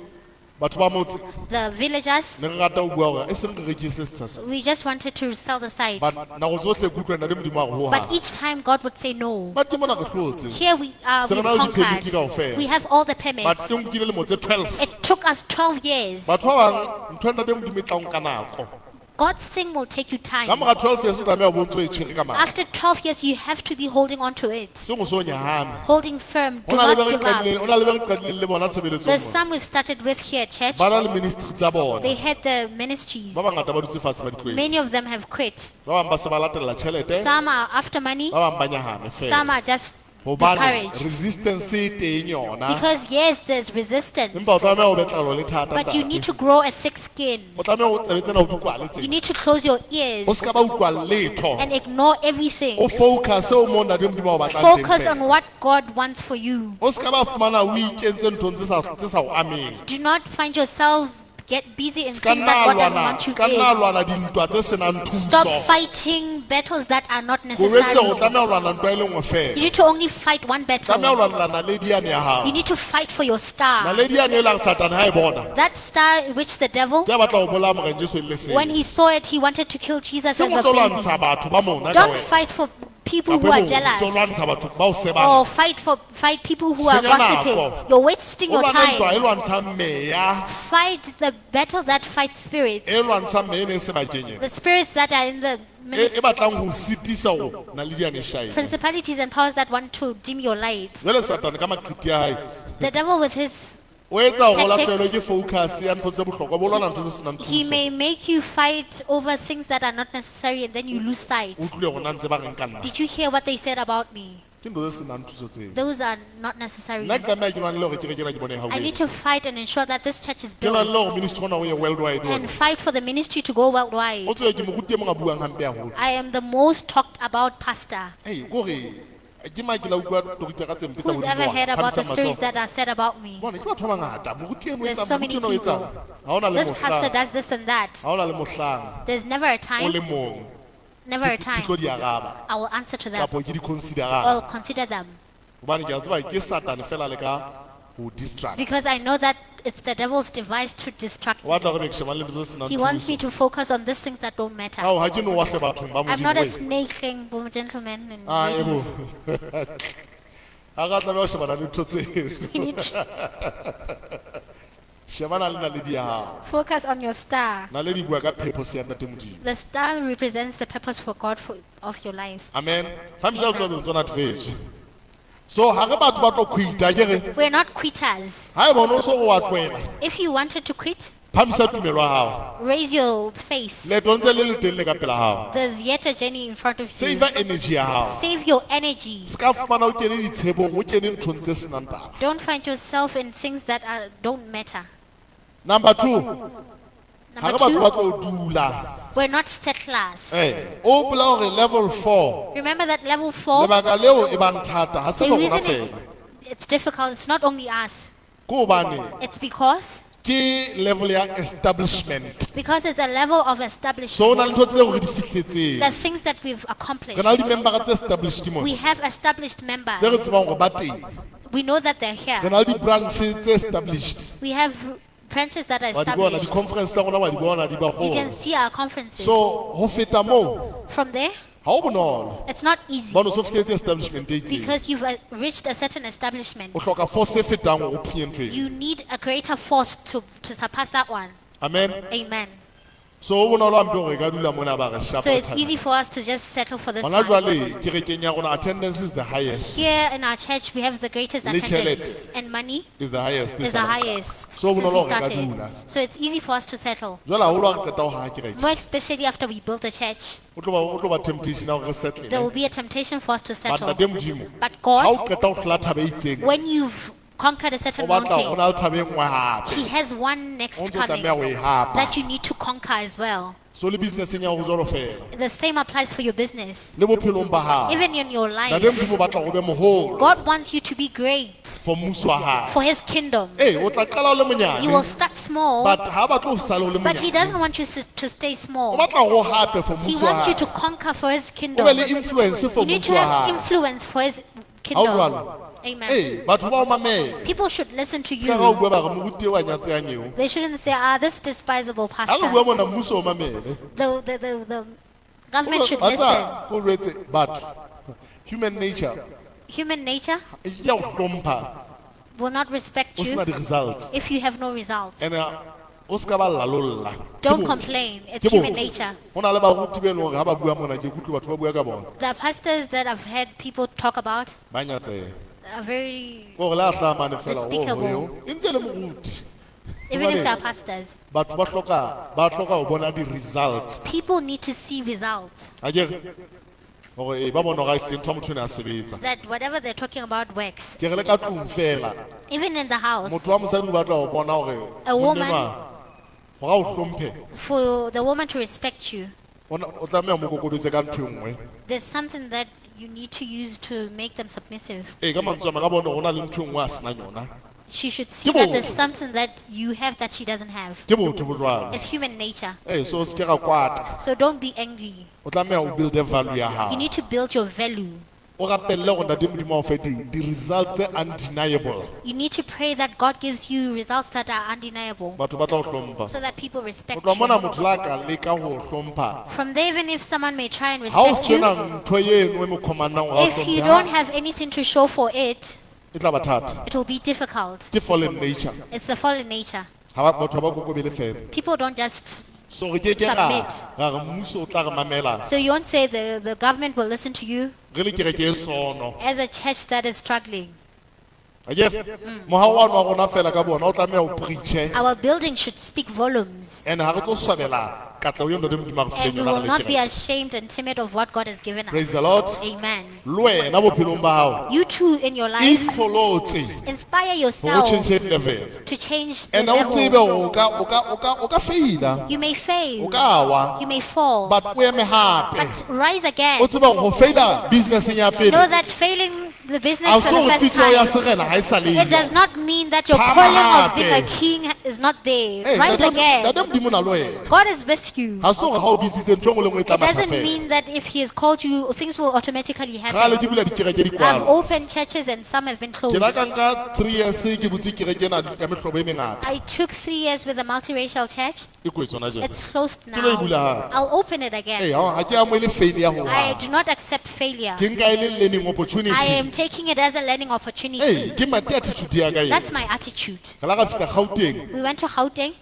batho ba motse, the villagers, ne re rata ho bua hore e seng re rekise setsha sena. we just wanted to sell the site. But nako tsohle ke utlwa Ntate Modimo a re ho But hang. each time God would say no. But ke mona re hlotse. Here we are, Se re we've na le di-permit conquered. kaofela. We have all the But permits. e nkile lemo tse 12. It took us 12 years. Batho ba bang ntho ya Ntate Modimo e tla o nka nako. God's thing will take you Ka time. mora 12 years o tlameha o bo ntso e tshwere ka matla. After 12 years, you have to be holding on to it, Seng o so nyahame. holding firm. Ho Do na le not be re give up. qadileng, ho na le be re qadileng le bona tshebeletsong There's mona. some we've started with here at church. Ba na le ministry tsa bona. They had the ministries. Ba bangata ba dutse fatshe ba di tlohetse. Many of them have quit. Ba bang ba se ba latella tjhelete, Some are after money, ba bang ba nyahame some fela. are just Hobane discouraged. resistance e teng yona. Because yes, there's resistance, Empa o tlameha o be tlalo le thata but you ntate. need to grow a thick skin. O tlameha o tsebe tsena o di kwale You tsena. need to close your O ears ska ba utlwa letho. and ignore everything. O focus o mo Ntate Modimo a o batlang teng Focus fela. on what God wants for you. O ska ba fumana o ikentse nthong tse sa o ameng. Do not find yourself get busy in Ska things nna that a God doesn't lwana, want you ska nna a in. lwana dintwa tse senang Stop thuso. fighting battles that are not Ko jwetse hore o necessary. tlameha ho lwana ntwa e le nngwe You fela. need to only fight one Tlameha ho battle. lwanela naledi yane ya hao. You need to fight for your star. Naledi yane e lang Satane ha e bona. That star which the devil, Ke a batla ho bolaya Morena Jesu e le when lesea. he saw it, he wanted to kill Jesus Seng as o a tlo baby. lwantsha batho ba mona ka Don't wena. fight for people Kapa who are e bong, o jealous tlo lwantsha batho ba o sebang. or fight people who are Senya nako. gossiping. You're wasting O your lwane ntwa e time. lwantshang meya, Fight the battle that fights spirits. e lwantshang meya e ne e sebakeng ena. The spirits that are in the E ministry, e batlang ho sitisa hore naledi yane e shine. principalities and powers that want to dim your light. Jwale Satane ka maqiti a hae, The devil with his, o etsa hore o Tactics. lahlehelwe ke focus ya ntho tse bohlokwa, bo lwana ntho tse senang he thuso. may make you fight over things that are not necessary and then you lose sight. O utlwile hore na ntse ba reng ka nna. Did you hear what they said about me? Ke ntho tse senang thuso tseo. Those are not necessary. Nna ke tlameha ke lwane le hore kereke ena ke bone e I haufi. need to fight and ensure that this church is Ke lwane le built hore ministry ona o ye worldwide and ona. fight for the ministry to go worldwide. O tsebe ke moruti e mong a buang hampe haholo. I am the most talked about pastor. Ei, ke hore ke mang ke la utlwa tori tsa ka tse mpe tsa Who's hodimo ever wa? heard about the Phahamisang stories matsoho. that are said about me? Bona, ke batho ba bangata. Moruti eno o There's etsang, so moruti many eno o etsang. people. Ha hona le This pastor mohlang. does this and that. Ha hona le mohlang. There's never a O time, le mong. never a Ke tlo time. di araba. I will answer to them Kapo ke di consider-ang. or consider them Hobane ke a tseba ke Satane fela le ka ho distract. because I know that It's the devil's device to distract O me. batla gore be ke shebane le ntho tse senang He wants me thuso. to focus on these things that don't matter. Ao, ha ke no wa hle bathong ba I'm not Modimo, a weh. snake thing, gentlemen and Ah, e bo. ladies. Ha ka tlameha ho shebana le ntho tseo. You need to Shebana le naledi ya hao. focus on your star. Naledi e bua ka purpose ya Ntate Modimo. The star represents the purpose for God of your life. Amen. Phamisa letsoho le tsona tfetse. So ha re batho ba tlo quit-a ke re We're not quitters. ha eba o no so re wa tlohela If you wanted to quit, phamisa tumelo ya hao. raise your faith. Leeto ntse le le teng le ka pela hao. There's yet a journey in front of you. Save energy ya hao. Save your energy. Se ka fumana o kene ditshebong, o kene nthong tse senang taba. Don't find yourself in things that don't matter. Number 2, ha re Number batho ba 2, tlo dula. we're not settlers. Eh, o hopola hore level 4 Remember that level 4, lebaka leo e bang thata ha se the for rona reason fela. it's difficult, it's not only us. Ke hobane It's because ke level ya establishment. because it's a level of So ho establishment. na le ntho tseo re di fihletseng. The things that we've accomplished. Re na le di-member tse established mona. We have established members. Tse re tsebang hore ba teng. We know that they're here. Re na le di-branch tse established. We have branches that are Wa di bona, established. di-conference tsa rona wa di bona di ba You can kgolo. see our conferences. So ho feta moo, From there, ha ho bonolo. it's not easy Hobane o so fihletse establishment e itseng. because you've reached a certain establishment. O hloka force e fetang hore o phunye ntho eo. You need a greater force to surpass that one. Amen. Amen. So ho bonolo hampe hore re ka dula mona ba re shapa. So it's easy for us to just settle for this Hona one. jwale kerekeng ya rona attendance is the highest. Here in our church, we have the greatest Le attendance tjhelete. and money Is the highest. is the highest So since we bonolo hore re ka started. dula. So it's easy for us to settle. Jwale haholo ha re qeta ho haha kereke. More especially after we build the church, O tlo ba temptation ya hore re settle. there will be a temptation for us to But settle. Ntate Modimo, But ha o God, qeta ho hlola thaba e itseng, when you've conquered a o certain batla ho mountain, na le thaba e nngwe hape. He has one next O ntso coming tlameha ho e hapa. that you need to conquer as well. So le business-eng ya hao ho jwalo fela. The same applies for your business. Le bophelong ba hao. Even in your life, Ntate Modimo o batla hore o be moholo God wants you to be great for mmuso wa hae. for His kingdom. Ee, o tla qala o le You will monyane. start small, But ha batle ho sale o le but He monyane. doesn't want you to stay O small. batla hore o hape for He mmuso wa wants you hae. to conquer for His O kingdom. be le influence for You need mmuso to wa have hae. influence for His Ha o kingdom. jwalo? Amen. Ee, batho ba o mamele. People should listen to Se ka ra o you. bua ba re moruti eo a nyatsehang eo. They shouldn't say, this despisable Ha re pastor. bua mona mmuso o mamele. The government should Wa listen. tseba, ko jwetse batho. Human nature Human nature e ya o hlompha will not respect o you sena di-results. if you have no results. And o ska ba lla lo lla. Ke Don't botho. complain. It's Ke human botho. nature. Ho na le baruti be leng hore ha ba bua mona ke kutlwe batho ba bua ka bona. The pastors that I've heard people talk about Ba nyatseha. are very, Ke hore le ha hlaha mane fela, oh, Despicable. eo, e ntse e le moruti. even if Jwale, they're pastors, Batho ba hloka ho bona di-results. people need to see results. Akere? Hore, ba bona hore ha ehlile ntho ya motho ena a sebetsa. That whatever they're talking about works. Ke re le ka tlung fela. Even in the house, Motho wa mosadi o batla ho bona hore A woman- monna enwa, hore a o hlomphe, for the woman to respect you, o tlameha ho mo kokobetse ka ntho e nngwe. there's something that you need to use to make them submissive. Ee, ka mantswe a mang, a bone hore ho na le ntho e nngwe a senang yona. She should see Ke that there's botho. something that you have that she doesn't have. Ke botho bo jwalo. It's human nature. Ee, so o se ke ra kwata. So don't be angry. O tlameha o build value ya hao. You need to build your value. O rapelle hore Ntate Modimo a o fe di-results tse undeniable. You need to pray that God gives you results that are undeniable Batho ba tla o hlompha. so that people Ho respect tloha mona you. motho le a ka leka ho o hlompha. From there, even if someone may try and Ha o respect you, sena ntho eno e mo command-ang hore a o if you hlomphe, don't have anything to show for it, e tla ba thata. it will be difficult. Ke fallen nature. It's the fallen nature. Ha ba batho ha ba kokobele fela. People don't just. So re ke ke ra Submit. ra re mmuso o tla re mamela. So you won't say the government will listen to you Re le kereke e sono. as a church that is struggling. Akere? Mohao wa rona fela ka bona o tlameha o preach-e. Our building should speak volumes. And ha re tlo swabela katleho eo Ntate Modimo a re fileng And we yona will re le not be kereke. ashamed and timid of what God has given Praise us. the Lord. Amen. Le wena bophelong ba hao You too in your life, iqholotse inspire hore o yourself tjhentjhe level. to change the And o tsebe level. hore o ka feila, You may o fail, ka wa, you may fall, but o eme hape. but rise again. O tsebe hore ho feila business-eng ya Know pele that failing the business A for so the hore first pitso ya time, serena ha e sa le it does yo. not mean that your Phahama calling of being a hape. king is not there. Hey, Rise ntate again. ntate Modimo o na le wena. God is with you. Ha se hore ha o bitsitse ntho e nngwe le nngwe e tla It matha doesn't fela. mean that if he has called you, things will automatically Kgale happen. ke bula dikereke di I've kwalwa. opened churches and some have been Ke closed. la ka nka 3 years ke butse kereke ena ya mehlobo e mengata. I took 3 years with a multiracial church. E kwetswe hona jwale. It's closed Ke lo e bula now. hape. I'll open it Ee, again. ha ke amohele failure ho I hang. do not accept failure. Ke nka e le learning I opportunity. am taking it as a learning opportunity. Ee, ke mate attitude ya ka ena. That's my attitude. Re la ra fihla Gauteng We went to Gauteng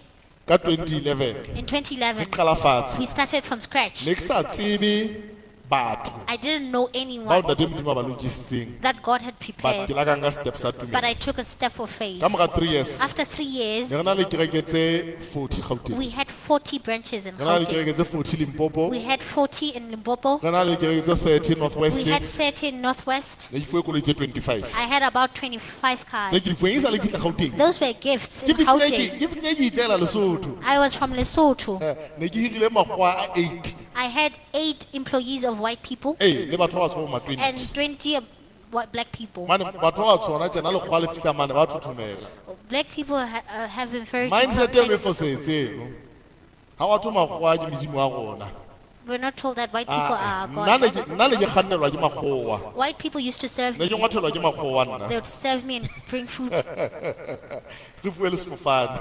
ka 2011. in Re 2011. qala fatshe. We started from scratch. Ne ke sa tsebe batho I didn't know bao anyone ntate Modimo a ba lokisitseng. that God had But prepared, ke la ka nka step sa but tumelo. I took a step of faith. Ka mora 3 years, After 3 years, ne re na le kereke tse 40 Gauteng. we had 40 branches in Re na le Gauteng. kereke tse 40 Limpopo. We had 40 in Limpopo. Re na le kereke tse 30 North West. We had 30 in Northwest. Ne ke fuwe koloi tse 25. I had about 25 Tse cars. ke di fuweng e sa le ke fihla Gauteng. Those were gifts Ke in fihlile ke Gauteng. ke fihlile ke itlela Lesotho. I was from Lesotho. Ne ke hirile makgowa a 8. I had 8 employees of white people Ee, le batho ba batsho ba ma 20. and 20 of black people. Mane batho ba batsho hona tjena lekgowa le fihla mane ba thothomela. Black people have inferiority Mindset eno e complex. fosahetse eno. Ha wa thwe makgowa ke medimo ya rona. We're not told that white people Ah, are nna ne gods. ke nna ne ke kgannelwa ke makgowa. White people used to serve Ne ke me. ngwathelwa ke makgowa nna. They would serve me and bring food. Re fuwe le sefofane.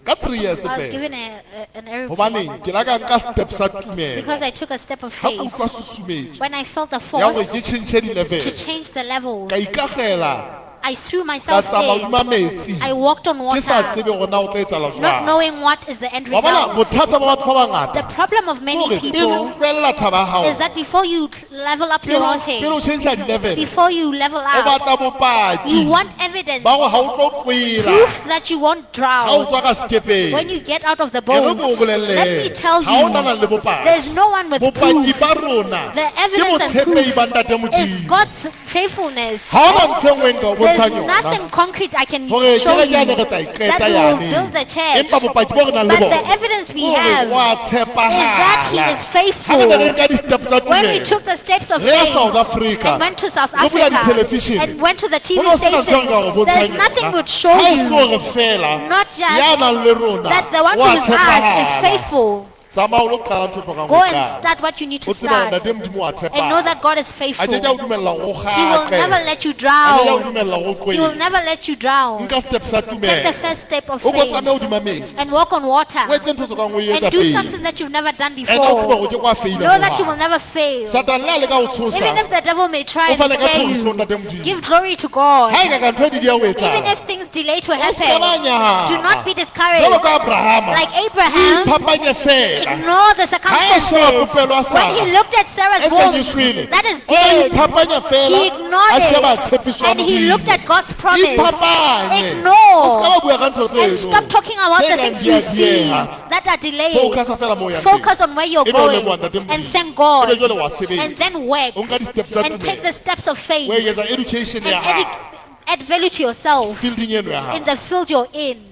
Ka 3 years I was fela. given an aeroplane Hobaneng ke la ka nka step sa tumelo. because I took a step of Ha ke faith. utlwa susumetso When I felt the ya hore force ke tjhentjhe di-level. to change the levels, Ka ikakgela I threw ka myself tsamaya in. hodima metsi. I walked on Ke sa water, tsebe hore na o tla etsahala not jwang. knowing what is the end Wa bona result. bothata ba batho ba The bangata problem of ke many hore pele o people hlwella thaba ya hao is that before you level up your pele o mountain, tjhentjha di-level before you level o up, batla you bopaki want evidence, ba hore ha o tlo qwela proof that you won't ha o drown tswa ka sekepeng. when you get out of the E re boat. ke o bolelle Let me tell ha o nana you, le bopaki. there's no one with Bopaki proof. ba rona The ke evidence and botshepehi ba ntate proof is Modimo. God's faithfulness. Ha hona ntho e nngwe nka o There's bontshang yona. nothing concrete I can Hore show kereke you yane re tla e qeta that we will yane. build the church. Empa bopaki bo re nang le But the bona evidence we ke hore have wa is that he tshepahala. is Ha faithful. re ne re nka di-step tsa When we tumelo took the steps of re ya faith South Africa and went to South re bula Africa di-television and went to the ho TV no sena ntho e nka o stations, bontshang there's nothing yona. would show Ha e you se hore fela not just ya nang le rona that the one wa who is us is tshepahala. faithful. Tsamaya o lo qala ntho e hlokang Go ho and qala. start what you need O to tsebe hore start ntate Modimo wa and know tshepahala. that God is A ke ke a o faithful. dumella hore o He will kgaqe. never let you A ke ke a o drown. dumella hore o He will qwele. never let you drown. Nka step sa Take the tumelo. first step of O ko faith tsamaye hodima metsi. and walk on water O etse ntho o sokang o e etsa and do pele. something that you've never done And o tsebe before. hore o ke ke wa faila Know that you will hohang. never fail. Satan le ha leka ho tshosa, Even if the devil may try o and fane ka scare thoriso you, ntate Modimo. give glory to God. Ha e ka ka ntho e di dia ho Even etsahala. if things delay to O se ka ba happen, nyahama. do not be discouraged. Jwalo ka Abrahama. Like Abraham, Iphapanye fela. ignore the Ha e sheba circumstances. popelo ya When Sarah, he looked at Sarah's e seng womb, e shwele, that is o dead. iphapanya fela, He ignored a sheba it tshepiso ya and he Modimo. looked at God's promise. Iphapanye. O se ka Ignore ba bua ka ntho and tseno stop talking about tse the kang things di a you see dieha. that are delayed. Focus fela moo o yang teng. Focus on where you're Ebe o going leboha ntate Modimo. and thank God Ebe jwale wa sebetsa. and then work O nka di-step tsa and take tumelo. the steps of faith O eketsa education and ya hao. add value to yourself Fielding eno ya in hao. the field you're in.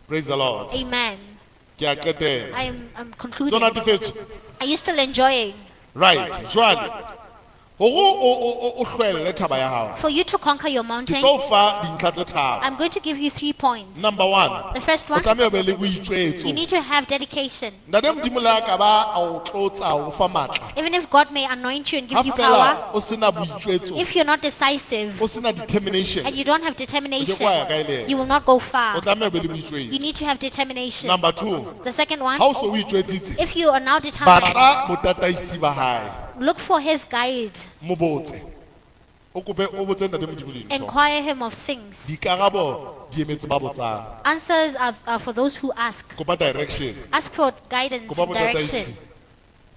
Praise the Lord. Amen. Ke a qetela. I'm concluding. Tsona tefetso. Are you still enjoying? Right. Jwale hore o hlwelle thaba ya hao. For you to conquer your Ke mountain, tlo o fa dintlha tse tharo. I'm going to give you 3 points. Number 1. The first O one, tlameha o be le you boitjwetso. need to have dedication. Ntate Modimo le ha ka ba a o tlotsa o fa matla. Even if God may anoint you and Ha give you power, fela o sena boitjwetso, if you're not decisive o sena determination, and you don't have determination, O ke ke wa ya kae le yena. you will not go o far. tlameha o be le You boitjwetso. need to have determination. Number 2, The second one, ha o so o itjwetsitse, if you are now determined, batla botataisi ba hae. look for his guide. Mo botse. O kope o botse ntate Modimo dintho. Inquire him of things. Dikarabo di emetse ba botsang. Answers are for those who ask. Kopa direction. Ask for guidance, Kopa direction. botataisi.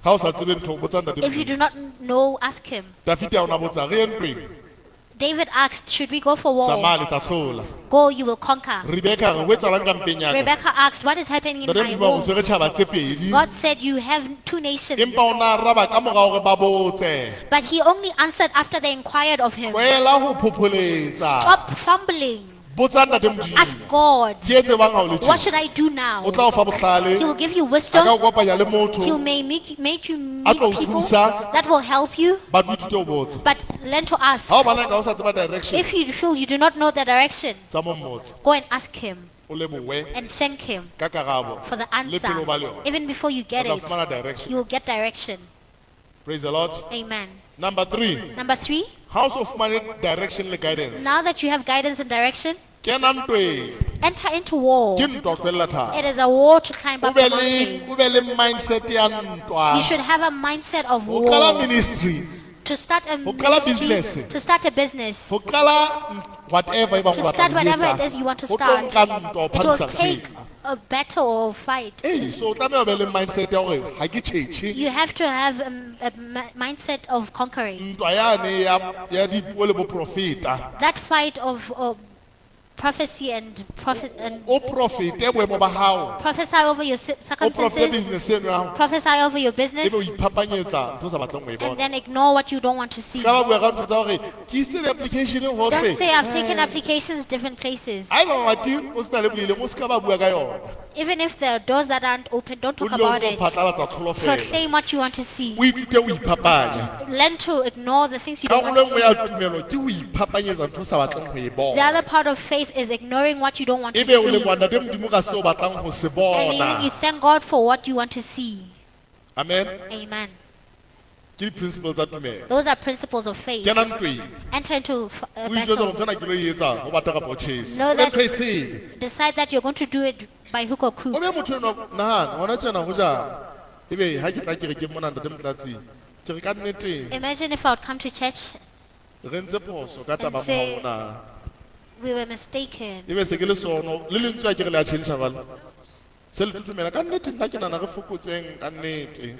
Ha o sa tsebe ntho, botsa ntate If you Modimo. do not know, ask him. Dafita o na botsa, re ye ntweng? David asked, should we go for war? Tsamaya le tla hlola. Go, you will conquer. Rebecca re ho etsahalang ka mpeng ya ka? Rebecca asked, what is happening in Ntate my Modimo a re, o womb? tshwere tjhaba tse pedi. God said, you have two nations. Empa o na araba ka mora hore ba botse. But he only answered after they inquired of him. Tlohela ho phopholetsa. Stop fumbling. Botsa ntate Modimo. Ask God, Ke etse bang ha o le what tjena? should I do now? O tla o fa bohlale. He will give you A ka wisdom. o kopanya le motho. He'll may make you A meet tlo o people thusa. that will help you. But o ithute ho botsa. But Learn to ask. Ha o bona ka o sa tseba direction, If you feel you do not know the direction, tsa mo mmotse. go and ask him O lebohe and thank him ka karabo. for the Le pele o ba le answer. yona. Even before you get O tla it, fumana direction. you will get direction. Praise the Lord. Amen. Number 3, Number 3, ha o so fumane direction le guidance. now that you have guidance and direction, Kena ntweng. enter into war. Ke ntwa ho hlwella thaba. It is a war to climb O up be the le mountain. o be le mindset ya ntwa. You should have a mindset of Ho qala war. ministry, To start a Ho qala ministry, business. to start a business, ho qala whatever e bang to o batla start ho e whatever etsa. it is you want to Ho tlo start. nka ntwa ho It will phamisa ntho take eo. a battle or fight. Ee, so o tlameha o be le mindset ya hore ha ke tjhetjhe. You have to have a mindset of conquering. Ntwa yane ya ya dipuo le boprofeta. That fight of prophecy and prophet and O profete boemo ba hao. prophesy over your O profete circumstances, business eno ya hao. prophesy over your business, Ebe o iphapanyetsa ntho o sa batleng ho e and bona. then ignore what you don't want to see. Ka ba bua ka ntho tsa hore ke isitse di-application Don't hohle. say I've taken applications different places. Haeba mamati o sena le bolileng o ska ba bua ka yona. Even if there are doors that aren't open, don't O talk dule o about ntso it. phatlalatsa tlholo fela. Proclaim what you want to see. O ithute ho iphapanya. Learn to ignore the things you don't want Karolo e to nngwe see. ya tumelo ke ho iphapanyetsa ntho o sa batleng ho e The bona. other part of faith is ignoring what you don't want to Ebe o see. leboha Ntate Modimo ka seo o batlang ho se And you, bona. you thank God for what you want to see. Amen. Amen. Ke di-principle tsa tumelo. Those are principles of faith. Kena ntweng. Enter into a O ijwetsa hore battle. ntho ena ke lo e etsa ho bata kapa ho tjhese. Know O be that- ntho e sele. Decide that you're going to do it by hook or O crook. be motho enwa nahana hona tjena ho jang. Ebe ha ke tla kerekeng mona Ntate Motlatsi. Ke re ka nnete Imagine if I would come to church, re ntse phoso ka taba And say- morao ona. we were mistaken. Ebe se ke le sono le lentswe a ke re le a tjhentjha jwale. Se le thothomela ka nnete nna ke nahana re fokotseng ka nnete.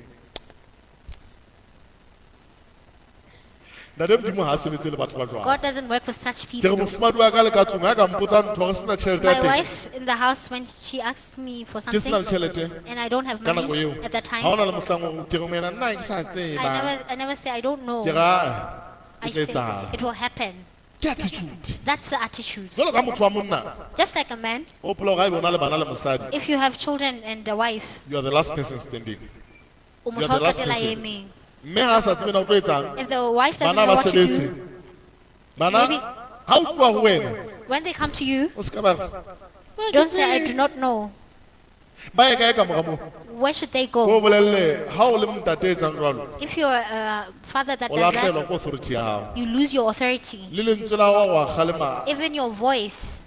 Ntate Modimo ha a sebetse le batho ba jwalo. God doesn't work with such Ke re people. mofumahadi wa ka le ka tlung ha ka mpotsa ntho re sena tjhelete ya My teng. wife in the house, when she asks me for Ke sena something le tjhelete and I don't have ka nako money eo. at that Ha time, hona le mohlang o ke re ho yena nna ke sa tseba. I never say I don't know. Ke ra I e tla say etsahala. it will happen. Ke attitude. That's the attitude. Jwalo ka motho wa monna, Just like a man, o hopola hore haeba o na le bana le mosadi, if you have children and a wife, you are the last person standing. o You are motho the wa ho last qetela person. emeng. Mme ha a sa tsebe na o tlo etsang, If the wife doesn't bana know ba what to sebetse. do, Bana Maybe- ha o tloha ho wena, when they come to you, o ska ba re, don't say I do not know. Ba ye kae ka mora moo? Where should they Ko go? bolelle ha o le ntate e etsang jwalo, If you're a father that o does lahlehelwa that, ke authority ya hao. you lose your authority. Le lentswe la hao wa kgalema. Even your voice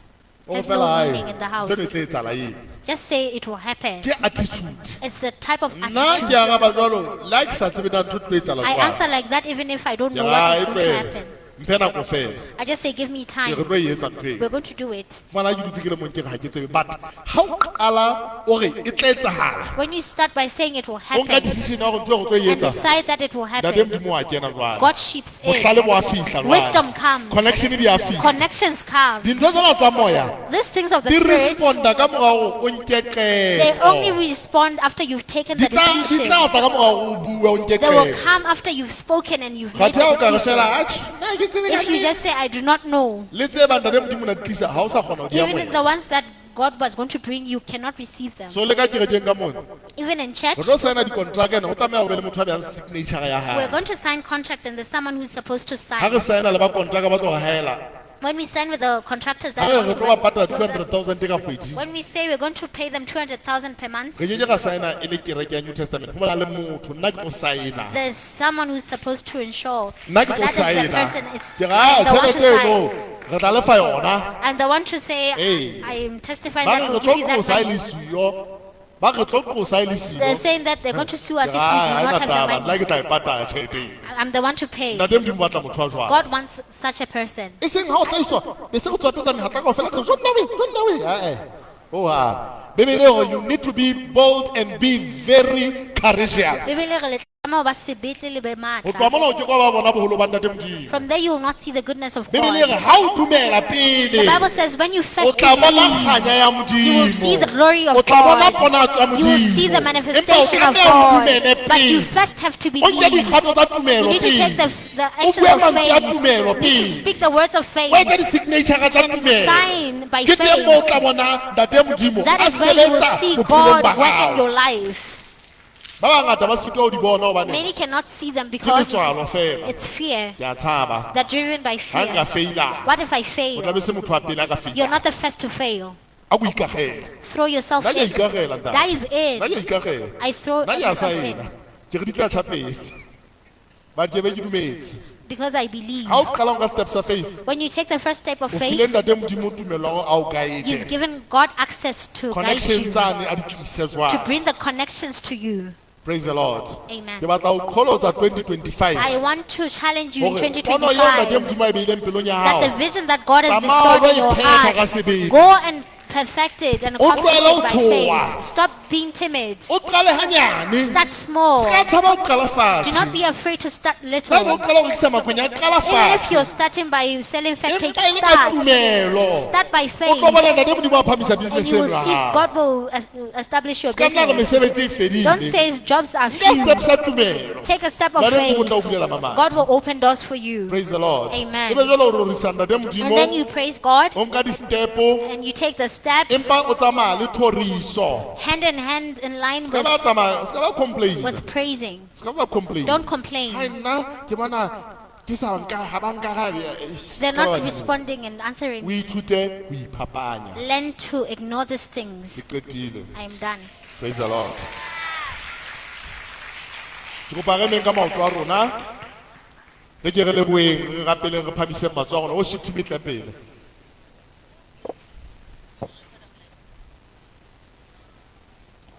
O has fela no hae. meaning in the house. Ntho eno e tla etsahala eo. Just say it will happen. Ke attitude. It's the type of Nna ke attitude. araba jwalo, le ha ke sa tsebe na ntho e tlo etsahala I jwang. answer like that even if I don't Ke know ra, what is e going to tlohele. happen. Mphe nako fela. I just say, give me Ke time. re tlo e etsa ntho eo. We're going to do it. Fumana ke dutse ke le mong ke re ha ke tsebe. But ha o qala o re e tla etsahala. When you start by saying it will O nka happen decision ya hore ntho eo re tlo e and etsa. decide that it will Ntate happen, Modimo wa kena jwale. God ships in. Bohlale bo a fihla jwale. Wisdom comes. Connection di a fihla. Connections come. Dintho tsena tsa moya These things of the di spirit, responda ka mora hore o nke they only qeto. respond after you've taken Di the tla di decision. tla tla ka mora hore o bue o nke They will qeto. come after you've spoken and you've made Kgathe ha o the ka re decision. fela, "Atjhe, nna ke tsebe ka If you nnete." just say, I do not know, Le tse bang Ntate Modimo o na di tlisa, ha o sa kgona ho di even amohela. the ones that God was going to bring, you cannot receive them. So le ka kerekeng ka mona, Even in church, re tlo sign-a dikontraka ena, ho tlameha ho be le motho a behang signature ya we're hae. going to sign contracts and there's someone who's supposed to Ha re sign. sign-a le ba kontraka ba tlo re haela. When we sign with the contractors Ha that re are re going tlo ba to patala work with us, 200,000 ka kgwedi. when we say we're going to pay them 200,000 per month, Re keke ra sign-a e le kereke ya New Testament. Ho na le motho, nna ke tlo sign-a. there's someone who's supposed to ensure Nna ke tlo that is the sign-a. person. It's Ke re, "Ah, I'm the one to tjhelete sign. eno, re tla lefa yona." I'm the one to say, Hey. I am testifying Ba that re we'll re tlo give you that qosa e money. le siyo. Ba re tlo qosa e le siyo. They're saying that they're going to sue us Ke if re, we "Ah, do ha not ena have the taba, nna money. ke tla e patala tjhelete eo." I'm the one to pay. Ntate Modimo o batla motho wa jwalo. God wants such a person. E seng ha o hlahiswa, be se re tswapetsa mehatla kaofela, re jonna we, jonna we, ah-eh. Oh, ah. Bibele e re, you need to be bold and be very courageous. Bibele e re le tlameha ho ba sebete le be Ho matla. tloha mona o ke kwa ba bona boholo ba Ntate Modimo. From there you will not see the goodness of Bibele e re God. ha o dumela pele, The Bible says when you o first tla bona believe, kganya ya you will see the Modimo. glory O of tla bona God. ponatso ya You will see Modimo. the Empa o manifestation of tlameha o God. dumele But you pele. first have to O nke believe. dikgato tsa You tumelo need to take pele. the O actions bue of mantswe a faith. tumelo You need to pele. speak the words of faith O etse di-signature tsa and tumelo. sign by Ke teng moo o faith. tla bona Ntate Modimo That a is where you will sebetsa see bophelong God ba work in hao. your life. Ba bangata ba sitwa ho di bona hobane Many cannot see them ke because letswalo fela. it's fear. Ke a tshaba. They're driven by Ha nka fear. feila. What if I O tla be fail? se motho wa pele a ka You're feila. not the first to fail. A ko ikagele. Throw yourself Nna ke a in. ikagela ntate. Dive Nna in. ke a ikagela. I throw Nna ke a myself saena. in Ke re di tla tjha pele. But ke be ke dumetse. because I believe. Ha o qala ho nka step sa faith, When you take the first step of o file faith, ntate Modimo tumelo ya hore a o you've guide. given God access to guide Connection you, tsane a di tlise to jwang. bring the connections to you. Praise the Lord. Amen. Ke batla ho qholotsa 2025. I want to challenge you in Hore pono eo ntate 2025 Modimo a e beileng pelong ya that the hao. vision that God has Tsamaya bestowed o in your lo e phetha ka heart, sebele. go and perfect it and O accomplish tlohele ho it by tshoha. faith. Stop being timid. O qale hanyane. Start small. Ska tshaba ho qala Do not fatshe. be afraid to start Ha eba o little. qala ho rekisa makwenya, qala Even if fatshe. you're starting by selling fat cakes, Empa e le ka start. tumelo. Start by O faith. tlo bona ntate Modimo a phamisa And business you eno will ya see hao. God will establish your Ska nna re business. mesebetsi e fedile. Don't say jobs are Nka few. step sa tumelo. Take a step of Ntate Modimo o faith. tla o bulela mamati. God will open doors for you. Praise the Lord. Amen. Ebe jwale o rorisa ntate And then Modimo. you praise God O nka di-step-o, and you take the steps empa o tsamaya le thoriso. hand in hand in line Ska ba with, tsamaya, ska ba complain. with praising. Ska ba complain. Don't complain. Hai nna ke bona ke sa nka ha ba nka ha They're not responding and O answering. ithute ho iphapanya. Learn to ignore these Ke things. qetile. I am done. Praise the Lord. Ke kopa re emeng ka maoto a rona. Re ke re leboheng, re rapeleng, re phamiseng matsoho a rona. Worship team e tle pele.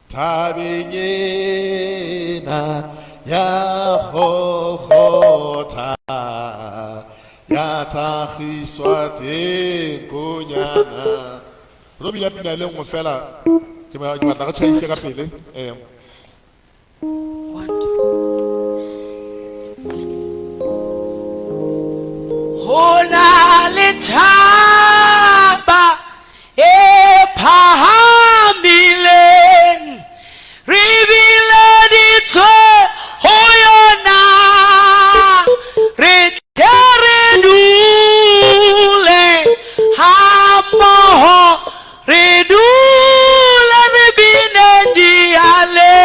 Thabeng ena ya Golgotha, ya thakgiswa teng konyana. Re tlo bina pina e le nngwe fela. Ke batla re tjhaise ka pele. One, two. Ho na le thaba e phahamileng, re bileditswe ho yona, re tle re dule hammoho, re dule re bine dialeng.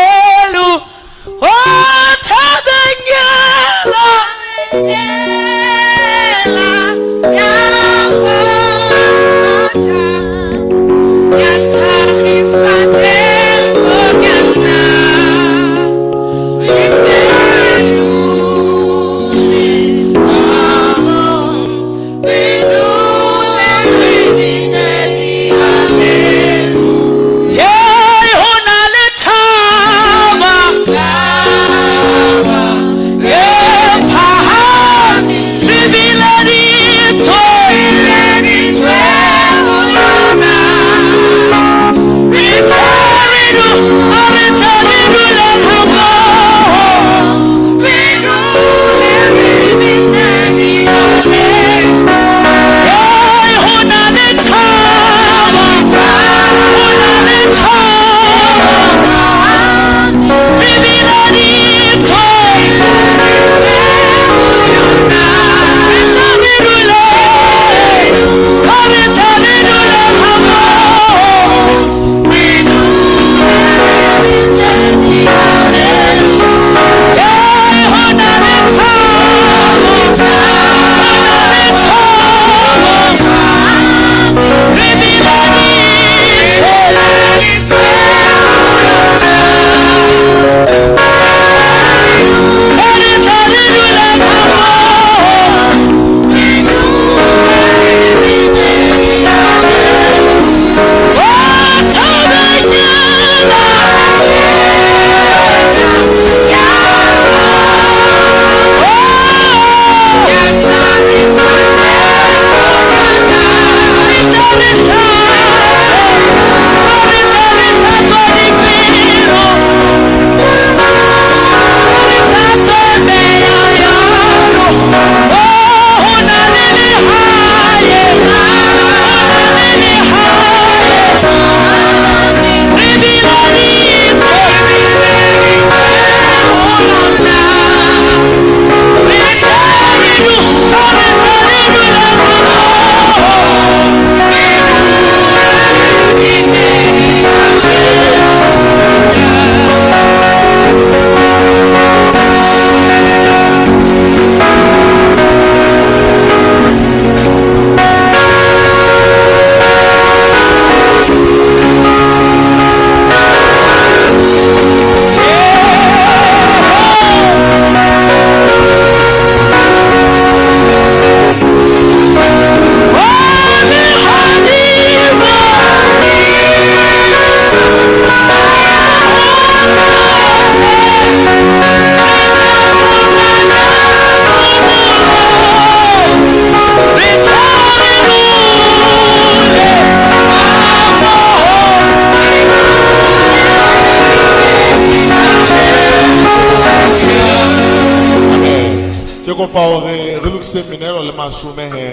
Ke kopa hore re lokise menelo le mashome he.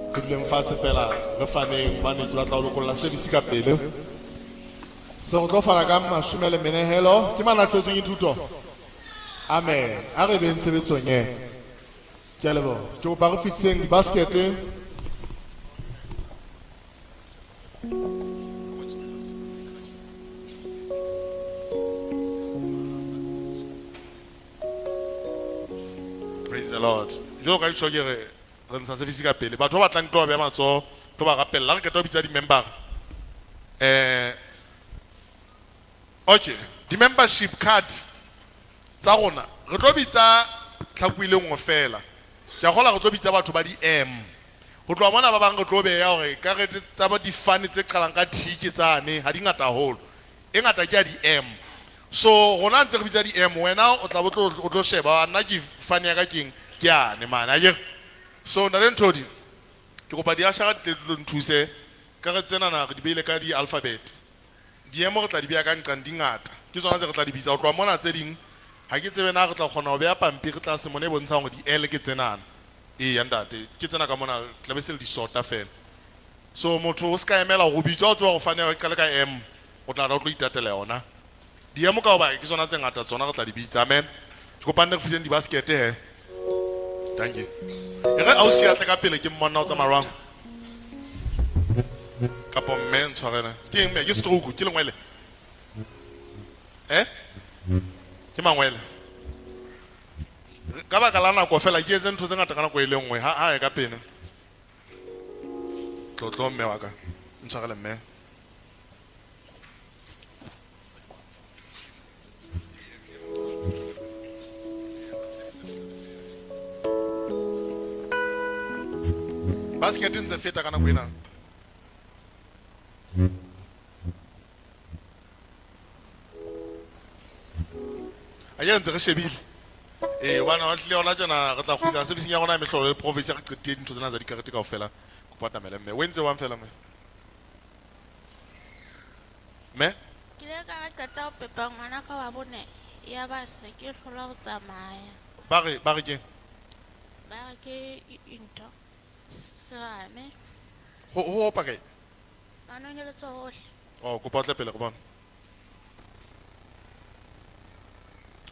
Re duleng fatshe fela re faneng hobane ke batla ho lokolla service ka pele. So re tlo fana ka mashome le menehelo. Ke mang a tlhotsweng ke thuto? Amen. A re beng tshebetsong e. Ke a leboha. Ke kopa re fitiseng di-basket. Praise the Lord. Jwalo ka tjho ke re re ntsha service ka pele. Batho ba batlang tlo ba beha matsoho, tlo ba rapella. Ha re qeta ho bitsa di-member. Okay, di-membership card tsa rona re tlo bitsa tlhaku e le nngwe fela. Ke a kgolwa re tlo bitsa batho ba di-M. Ho tloha mona ba bang re tlo beha hore karete tsa ba difane tse qalang ka T ke tsane, ha di ngata haholo. E ngata ke ya di-M. So rona ntse re bitsa di-M, wena o tla bo tlo o tlo sheba nna ke fane ya ka keng ke yane mane akere. So ntate Nthodi, ke kopa di-ashara di tle di tlo nthuse. Karete tsenana re di beile ka di-alphabet. Di-M re tla di beha ka nqang di ngata. Ke tsona tse re tla di bitsa. Ho tloha mona tse ding ha ke tsebe na re tla kgona ho beha pampiri tlase mona e bontshang hore di-L ke tsenana. Eya ntate, ke tsena ka mona tla be se le di sota fela. So motho o ska emela hore o bitswa, o tseba hore fane ya hao e qale ka M, o tla tla o tlo itatela yona. Di-M ka hoba ke tsona tse ngata tsona re tla di bitsa. Amen. Ke kopa nne re fihleng di-basket he. Thank you. E re ausi a tle ka pele ke mmona o tsamaya jwang. Kapo mme ntshwarele. Ke eng mme? Ke stroke, ke lengwele. Eh? Ke mangwele. Ka baka la nako fela ke etse ntho tse ngata ka nako e le nngwe. Ha ha ye ka pele. Tlotlo mme wa ka. Ntshwarele mme. Basket e ntse feta ka nako ena. A ke ntse re shebile. Ee, hobane wa tlile hona tjena re tla kgutla servicing ya rona ya mehlolo le province re qetile dintho tsena tsa dikarete kaofela. Kopa atamele mme. O entse jwang fela mme? Mme? Ke ile ka re qeta ho pepa ngwana ka wa bone, ya ba se ke hlola ho tsamaya. Ba re keng? Ba re ke ntho serame. Ho opa kae? Manonyeletso hohle. Oh, kopa o tle pele re bone.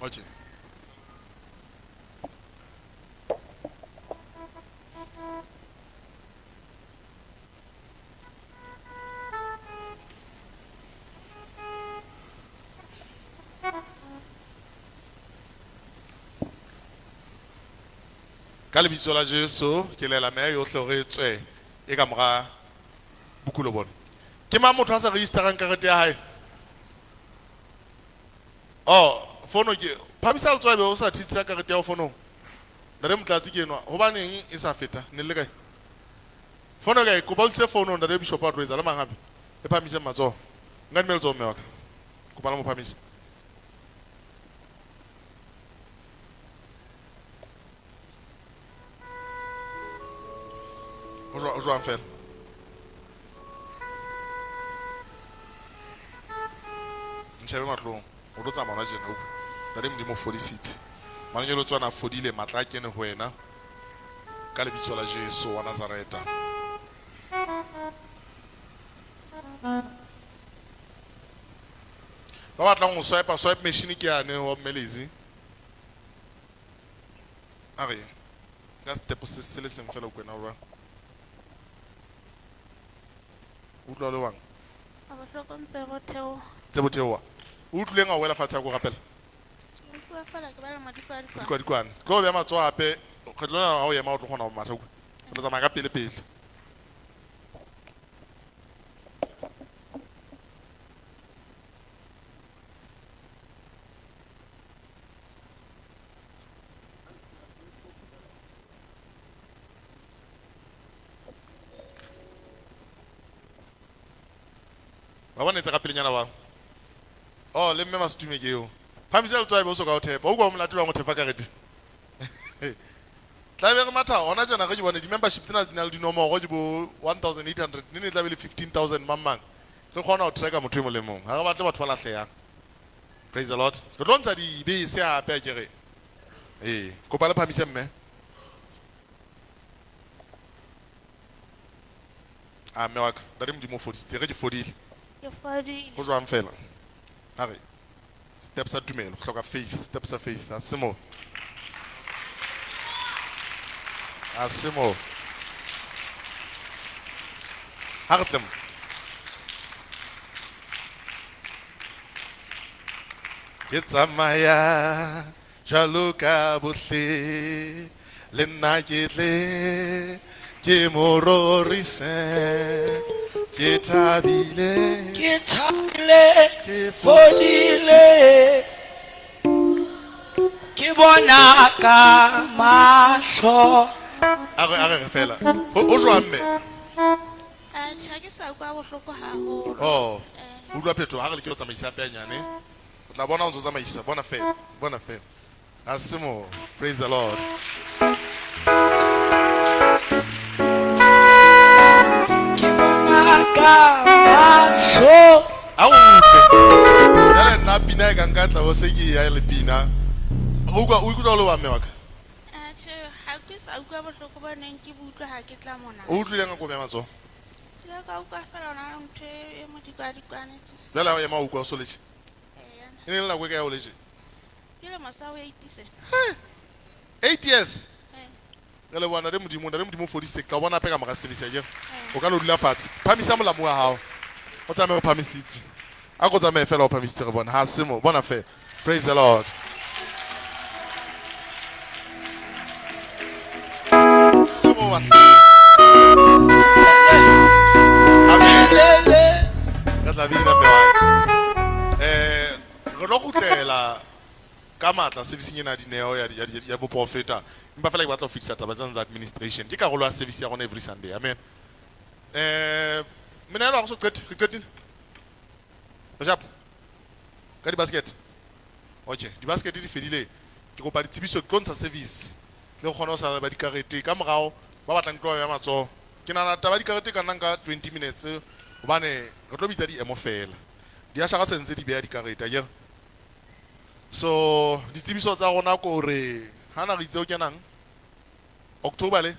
Okay. Ka lebitso la Jesu ke lela meya yohle hore e tswe e ka mora bokulo bona. Ke mang motho a sa registerang karete ya hae? Oh, fono ke phamisa letsoho ebe o sa thitsisa karete ya ho fonong. Ntate Motlatsi ke enwa. Hobaneng e sa feta? Ne le kae? Fono kae? Kopa o tlise fono ntate Bishop a tlo etsa le mang hape? E phamiseng matsoho. Nka dumela letsoho mme wa ka. Kopa la mo phamise. Ho jwang fela? Ntjhebe mahlong. O tlo tsamaya hona tjena, utlwa. Ntate Modimo o fodisitse. Manonyelotso ana a fodile, matla a kene ho wena. Ka lebitso la Jesu wa Nazareta. Ba batlang ho swipe, swipe machine ke yane ho Mmelezi. A re ka step se le seng fela kwena ba. Utlwa le wang. A bohloko ntse bo theoha. Tse bo theoha. O utlwileng a wela fatshe a go rapela? Utlwa fela ke ba le madikwadikwane. Madikwadikwane. Tlo beha matsoho hape, kgetlo lena ha o ema o tlo kgona ho matha utlwa. Re tla tsamaya ka pele pele. Ba bona etsa ka pelenyana ba. Oh, le mme Masetume ke eo. Phamisa letsoho ebe o soka o thepa. O utlwa o monate jwang o thepa karete. Tla be re matha hona tjena re ke bone di-membership tsena di na le dinomoro ke bo 1800 ne ne tla be le 15000 mang mang. Re kgona ho tracka motho e mong le mong. Ha re batle batho ba lahlehang. Praise the Lord. Re tlo ntsha dibese hape akere. Ee, kopa le phamise mme. A mme wa ka, ntate Modimo o fodisitse, re ke fodile. Ke fodile. Ho jwang fela? A re step sa tumelo, go hloka faith, step sa faith, a se mo. A se mo. Ha re tle mo. Ke tsamaya jwalo ka bohle, le nna ke tle ke mo rorise, ke thabile, Ke thabile, ke fodile, ke bona ka mahlo. A re re fela. Ho jwang mme? Atjhe, ha ke sa utlwa bohloko haholo. Oh, utlwa phetho, ha re leke ho tsamaisa hape hanyane. O tla bona o ntso tsamaisa, bona fela, bona fela. A se mo, praise the Lord. Ke bona ka mahlo. A o utlwe. Jwale nna pina e ka nka tla bo se ke ya le pina. O utlwa, o ikutlwa o le wa mme wa ka? Atjhe, ha ke sa utlwa bohloko bo neng ke bo utlwa ha ke tla mona. O utlwileng ka kobo ya matsoho? Ke ile ka utlwa fela hona le ntho e modikwadikwane tje. Jwale ha o ema o utlwa o so letje? Eya. E ne e le nako e kae o letje? Ke lemo sa ho eight se. He! 8 years? Eh. Re leboha ntate Modimo, ntate Modimo o fodisitse. Ke tla o bona hape ka mora service akere? Eh. O ka lo dula fatshe. Phamisa molamu wa hao. O tsamaye o phamisitse. A ko tsamaye fela o phamisitse re bone. Ha se mo, bona fela. Praise the Lord. Amen. Re tla bina mme wa ka. Re tlo kgutlela ka matla serviceng ena ya dineo ya ya boprofeta. Empa fela ke batla ho fetisa taba tsena tsa administration. Ke karolo ya service ya rona every Sunday. Amen. Menehelo ha re so qete, re qetile? Re japa? Ka di-basket? Okay, di-basket di fedile. Ke kopa ditsebiso, ke tlo ntsha service. Tle re kgone ho sala le ba dikarete. Ka morao, ba batlang tlo ya matsoho. Ke nahana taba ya dikarete e ka nna nka 20 minutes, hobane re tlo bitsa di-emo fela. Di-ashara se ntse di beha dikarete, akere? So, ditsebiso tsa rona ke hore hana re itse o kenang October le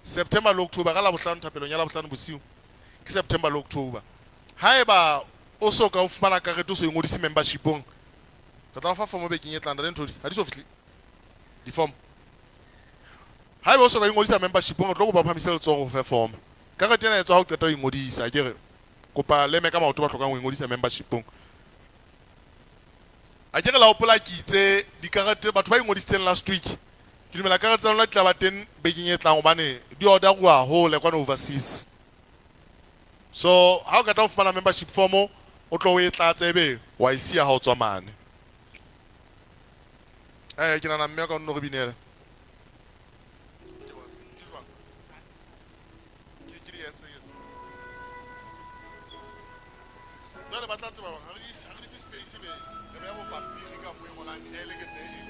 September le October, ka Labohlano thapelong ya Labohlano bosiu. Ke September le October. Haeba o so ka o fumana karete o so ingodise membershipong, re tla o fa form bekeng e tlang, ntate Nthodi, ha di so fihle di-form. Haeba o so ka ingodisa membershipong, re tlo kopa o phamise letsoho ho fe form. Karete ena e tswa ha o qeta ho ingodisa, akere? Kopa leme ka maoto ba hlokang ho ingodisa membershipong. A ke re la hopola ke itse dikarete batho ba ingodisitseng last week. Ke dumela karete tsa lona di tla ba teng bekeng e tlang hobane di order-uwa hole kwana overseas. So ha o qeta ho fumana membership form, o tlo o e tlatse ebe wa e siya ha o tswa mane. Ke nahana mme wa ka o nno re binele. Jwale ba tla tseba hore ha re di, ha re di fe space ebe re beha bo pampiri ka moo e ngolang e le ke tse eng.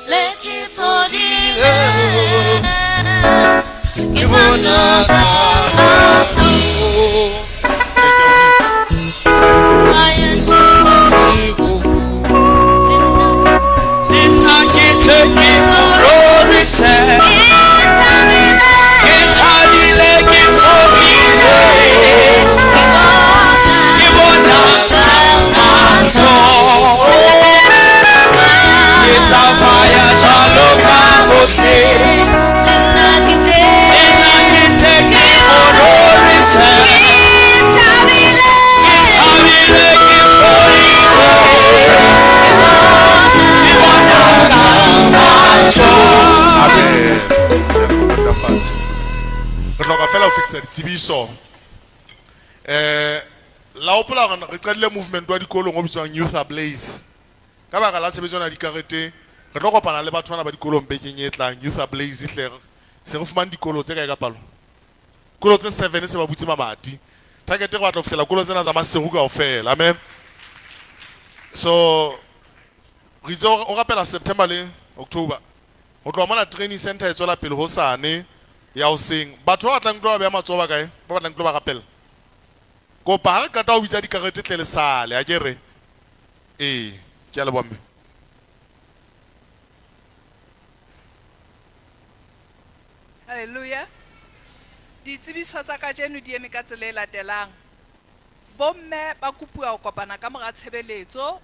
Le ke fodile, ke bona ka mahlo. Nna ke tle ke mo rorise. Ke thabile, ke fodile, ke bona ka mahlo. Ke tsamaya jwalo ka bohle. Nna ke tle ke mo rorise. Ke thabile, ke fodile, ke bona ka mahlo. Amen. Re hloka fela ho fetisa ditsebiso. La hopola hore re qadile movement wa dikolong o bitswang Youth Ablaze. Ka baka la tshebetso ena ya dikarete, re tlo kopana le batho bana ba dikolong bekeng e tlang. Youth Ablaze hle, se re fumane dikolo tse kae ka palo? Dikolo tse 7 se ba butse mamati. Target re batla ho fihlela dikolo tsena tsa Maseru kaofela. Amen. So re itse o rapela September le October. Ho tloha mona training center e tswela pele hosane. Ya hoseng. Batho ba batlang tlo ba beha matsoho ba kae? Ba batlang tlo ba rapella. Kopa ha re qeta ho bitsa dikarete tle le sale, akere? Ee, ke a leboha mme. Hallelujah. Ditsebiso tsa kajeno di eme ka tsela e latelang. Bomme ba kopuwa ho kopana ka mora tshebeletso,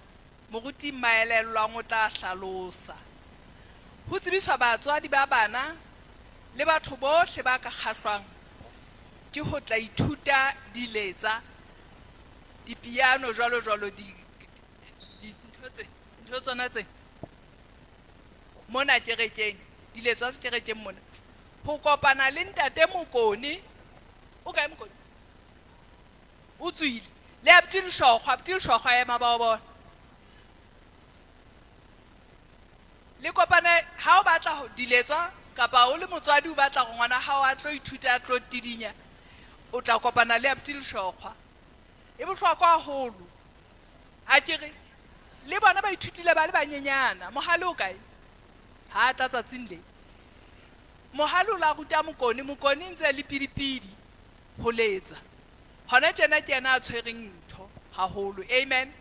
moruti Maelellwang o tla hlalosa. Ho tsebiswa batswadi ba bana le batho bohle ba ka kgahlwang ke ho tla ithuta diletsa, dipiano jwalo jwalo, ntho tse, ntho tsona tse mona kerekeng, diletswa kerekeng mona. Ho kopana le ntate Mokone, o kae Mokone? O tswile. Le Abuti Leshokgwa, Abuti Leshokgwa ema ba o bona. Le kopane ha o batla ho diletswa kapa o le motswadi o batla hore ngwana hao a tlo ithuta a tlo tidinya, o tla kopana le Abuti Leshokgwa. E bohlokwa haholo. Akere le bona ba ithutile ba le banyenyana. Mohale o kae? Ha a tla tsatsing le. Mohale o la ruta Mokone, Mokone ntse le pidipidi ho letsa. Hona tjena ke yena a tshwereng ntho haholo. Amen.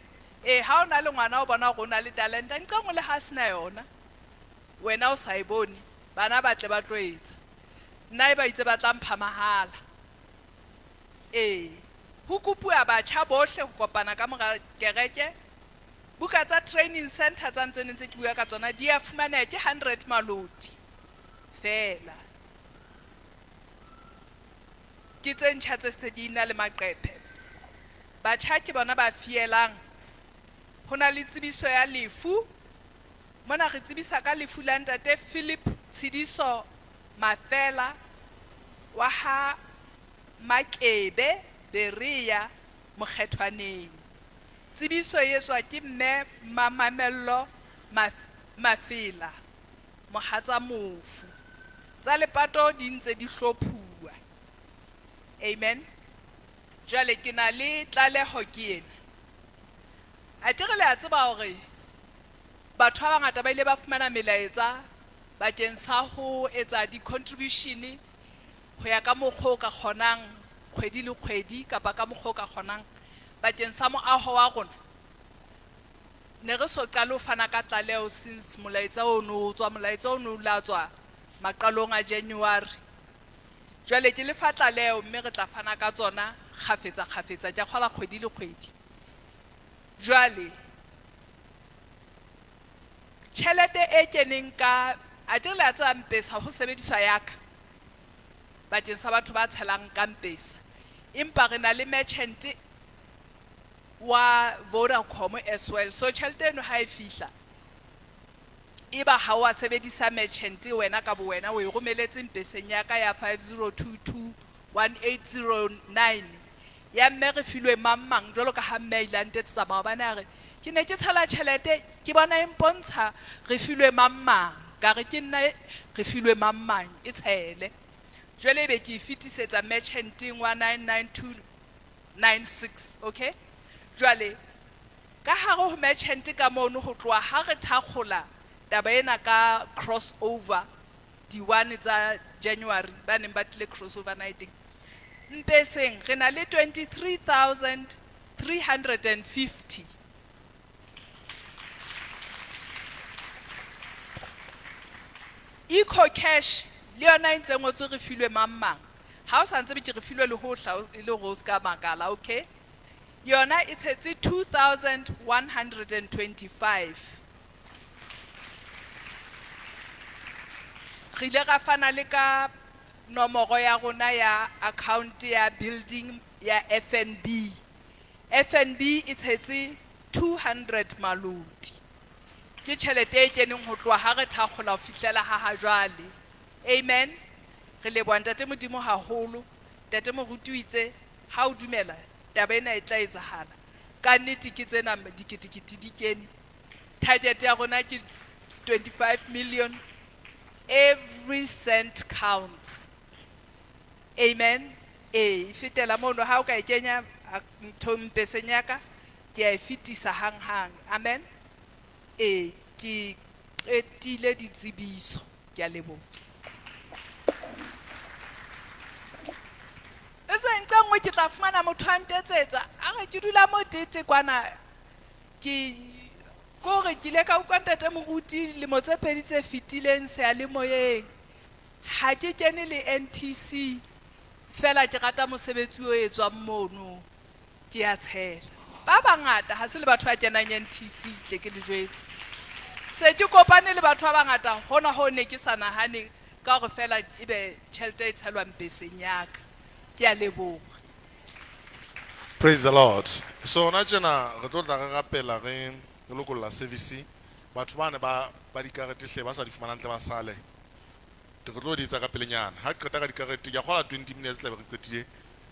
Ha o na le ngwana o bona hore o na le talenta, nqa nngwe le ha sena yona. Wena o sa e bone, bana ba tle ba tlo etsa. Nna e ba itse ba tla mpha mahala. Ho kopuwa batjha bohle ho kopana ka mora kereke. Buka tsa training center tsa ntse ntse ke bua ka tsona di a fumaneha ke 100 maloti fela. Ke tse ntjha tse se di na le maqephe. Batjha ke bona ba fielang. Ho na le tsebiso ya lefu. Mona re tsebisa ka lefu la ntate Philip Tshidiso Mafela wa ha Makebe Berea Mokgethwaneng. Tsebiso e etswa ke mme Mamamello Mafela mohatsa mofu. Tsa lepato di ntse di hlophuwa. Amen. Jwale ke na le tlaleho ke ena. Akere le a tseba hore batho ba bangata ba ile ba fumana melaetsa bakeng sa ho etsa di-contribution ho ya ka mokgwa o ka kgonang kgwedi le kgwedi kapa ka mokgwa o ka kgonang bakeng sa moaho wa rona. Ne re so qale ho fana ka tlaleho since molaetsa ono o tswa, molaetsa ono o la tswa maqalong a January. Jwale ke le fa tlaleho mme re tla fana ka tsona kgafetsa kgafetsa, ke a kgola kgwedi le kgwedi. Jwale tjhelete e keneng ka, akere le a tseba M-Pesa ho sebediswa ya ka bakeng sa batho ba tshelang ka M-Pesa, empa re na le merchant wa Vodacom as well. So tjhelete eno ha e fihla e ba ha wa sebedisa merchant wena ka bo wena o e romeletse M-Peseng ya ka ya 50221809 ya mme re filwe mang mang jwalo ka ha mme a ile a ntetsetsa maobane a re ke ne ke tshela tjhelete ke bona e mpontsha re filwe mang mang, ka re ke nna re filwe mang mang e tshele. Jwale ebe ke e fetisetsa merchanteng wa 99296, okay? Jwale ka hare ho merchant ka mono ho tloha ha re thakgola taba ena ka crossover di-1 tsa January ba neng ba tlile crossover night-eng, M-Peseng re na le 23,350. Eco Cash le yona e ntse ngotswe re filwe mang mang. Ha o sa ntse ke re filwe le hohla e le hore o ska makala, okay? Yona e tshetse 2,125. Re ile ra fana le ka nomoro ya rona ya account ya building ya FNB. FNB e tshetse 200 maloti. Ke tjhelete e keneng ho tloha ha re thakgola ho fihlela ha ha jwale. Amen. Re leboha Ntate Modimo haholo. Ntate Moruti o itse ha o dumela taba ena e tla etsahala. Ka nnete ke tsena diketekete di kene. Target ya rona ke 25 million. Every cent counts. Amen. E fetela mono ha o ka e kenya ntho M-Peseng ya ka, ke a e fetisa hang-hang. Amen. Ke qetile ditsebiso. Ke a leboha. Ka re nqa nngwe ke tla fumana motho a ntetsetsa, a re ke dula mo tete kwana. Ke kore ke ile ka utlwa ntate moruti lemo tse pedi tse fetileng seyalemoyeng. Ha ke kene le NTC fela ke rata mosebetsi o etswang mono. Ke a tshela. Ba bangata ha se le batho ba kenang NTC tle ke le jwetse. Se ke kopane le batho ba bangata hona ho ne ke sa nahane ka hore fela ebe tjhelete e tshelwang beseng ya ka. Ke a leboha. Praise the Lord. So hona tjena re tlo tla re rapela re re lokolla service. Batho bane ba ba dikarete hle ba sa di fumanang tle ba sale. Re tlo di etsa ka pelenyana. Ha ke qeta ka dikarete ke a kgola 20 minutes tla be re qetile.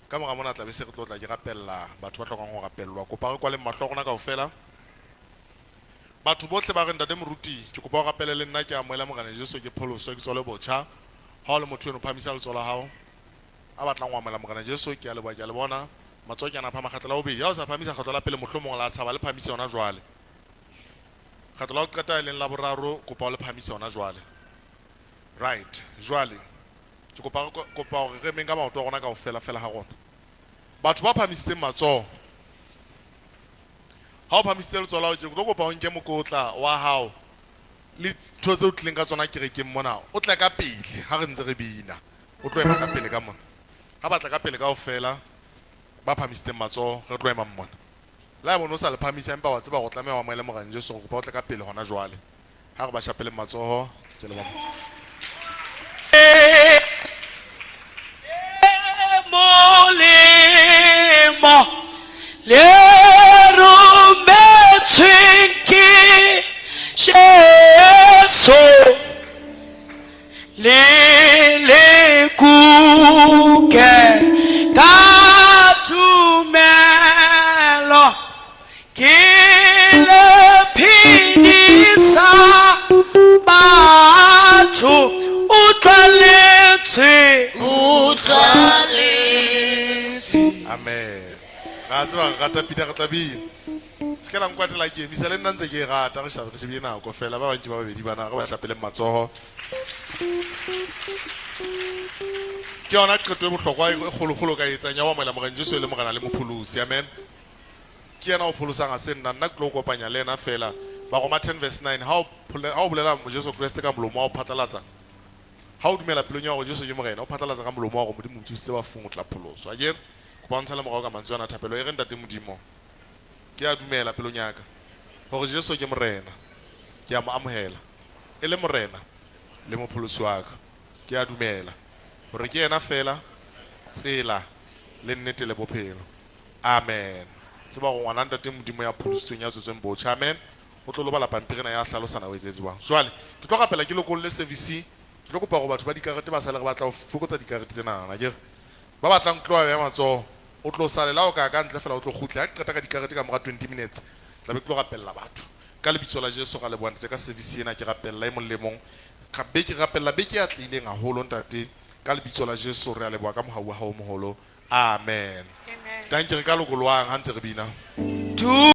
Ka mora mona tla be se re tlo tla ke rapella batho ba hlokang ho rapellwa. Kopa re kwaleng mahlo a rona kaofela. Batho bohle ba re ntate moruti ke kopa o rapele le nna ke amohela Morena Jesu ke pholoswe ke tswalwe botjha. Ha o le motho eno phamisa letsoho la hao. A batlang ho amohela Morena Jesu ke a leboha ke a le bona. Matsoho ke ana a phahama kgetlo la bobedi. Ha o sa phamisa kgetlo la pele mohlomong la tshaba le phamise hona jwale. Kgetlo la ho qeta e leng la boraro kopa o le phamise hona jwale. Right, jwale ke kopa kopa hore re emeng ka maoto a rona kaofela fela ha rona. Batho ba phamisitseng matsoho. Ha o phamisitse letsoho la hao ke tlo kopa o nke mokotla wa hao le ntho tseo o tlileng ka tsona kerekeng mona o tle ka pele ha re ntse re bina. O tlo ema ka pele ka mona. Ha batla ka pele kaofela ba phamisitseng matsoho re tlo emang mona. Le ha bone o sa le phamisa empa wa tseba hore o tlameha o amohele Morena Jesu re kopa o tle ka pele hona jwale. Ha re ba shapeleng matsoho ke leboha. Molemo le rometsweng ke Jesu le le kuke ka tumelo ke le phedisa batho utlwa lentswe. Amen. Ra tseba re rata pina re tla bina. Se ke la nkwatela ke emisa le nna ntse ke e rata re shabe re shebile nako fela ba bang ke ba babedi bana re ba shapeleng matsoho. Ke yona qeto e bohlokwa e kgolokgolo ka etsang ya ho amohela Morena Jesu e le Morena le Mopholosi. Amen. Ke yena o pholosang ha se nna nna ke tlo kopanya le yena fela. Baroma 10 verse 9 ha o bolela Jesu Kreste ka molomo wa o phatlalatsa. Ha o dumela pelong ya hore Jesu ke Morena o phatlalatsa ka molomo wa hore Modimo o tsositse bafung o tla pholoswa. Akere kopa o ntshale morao ka mantswe ana thapelo e re ntate Modimo ke a dumela pelong ya ka hore Jesu ke Morena. Ke a mo amohela e le Morena le Mopholosi wa ka. Ke a dumela hore ke yena fela tsela le nnete le bophelo. Amen. Tseba hore ngwana ntate Modimo ya pholositsweng ya tswetsweng botjha. Amen. O tlo lo bala pampiri ena ya hlalosana o etsetse jwang. Jwale ke tlo rapela ke lokolle service. Ke tlo kopa hore batho ba dikarete ba sale re batla ho fokotsa dikarete tsena akere. Ba batlang tloha beha matsoho o tlo sale la o ka ka ntle fela o tlo kgutle. Ha ke qeta ka dikarete ka mora 20 minutes tla be ke tlo rapella batho. Ka lebitso la Jesu ra leboha ntate ka service ena ke rapella e mong le mong. Beke rapella beke e atlehileng haholo ntate ka lebitso la Jesu re a leboha ka mohau wa hao o moholo. Amen. Amen. Tanki re ka lokolwang ha ntse re bina.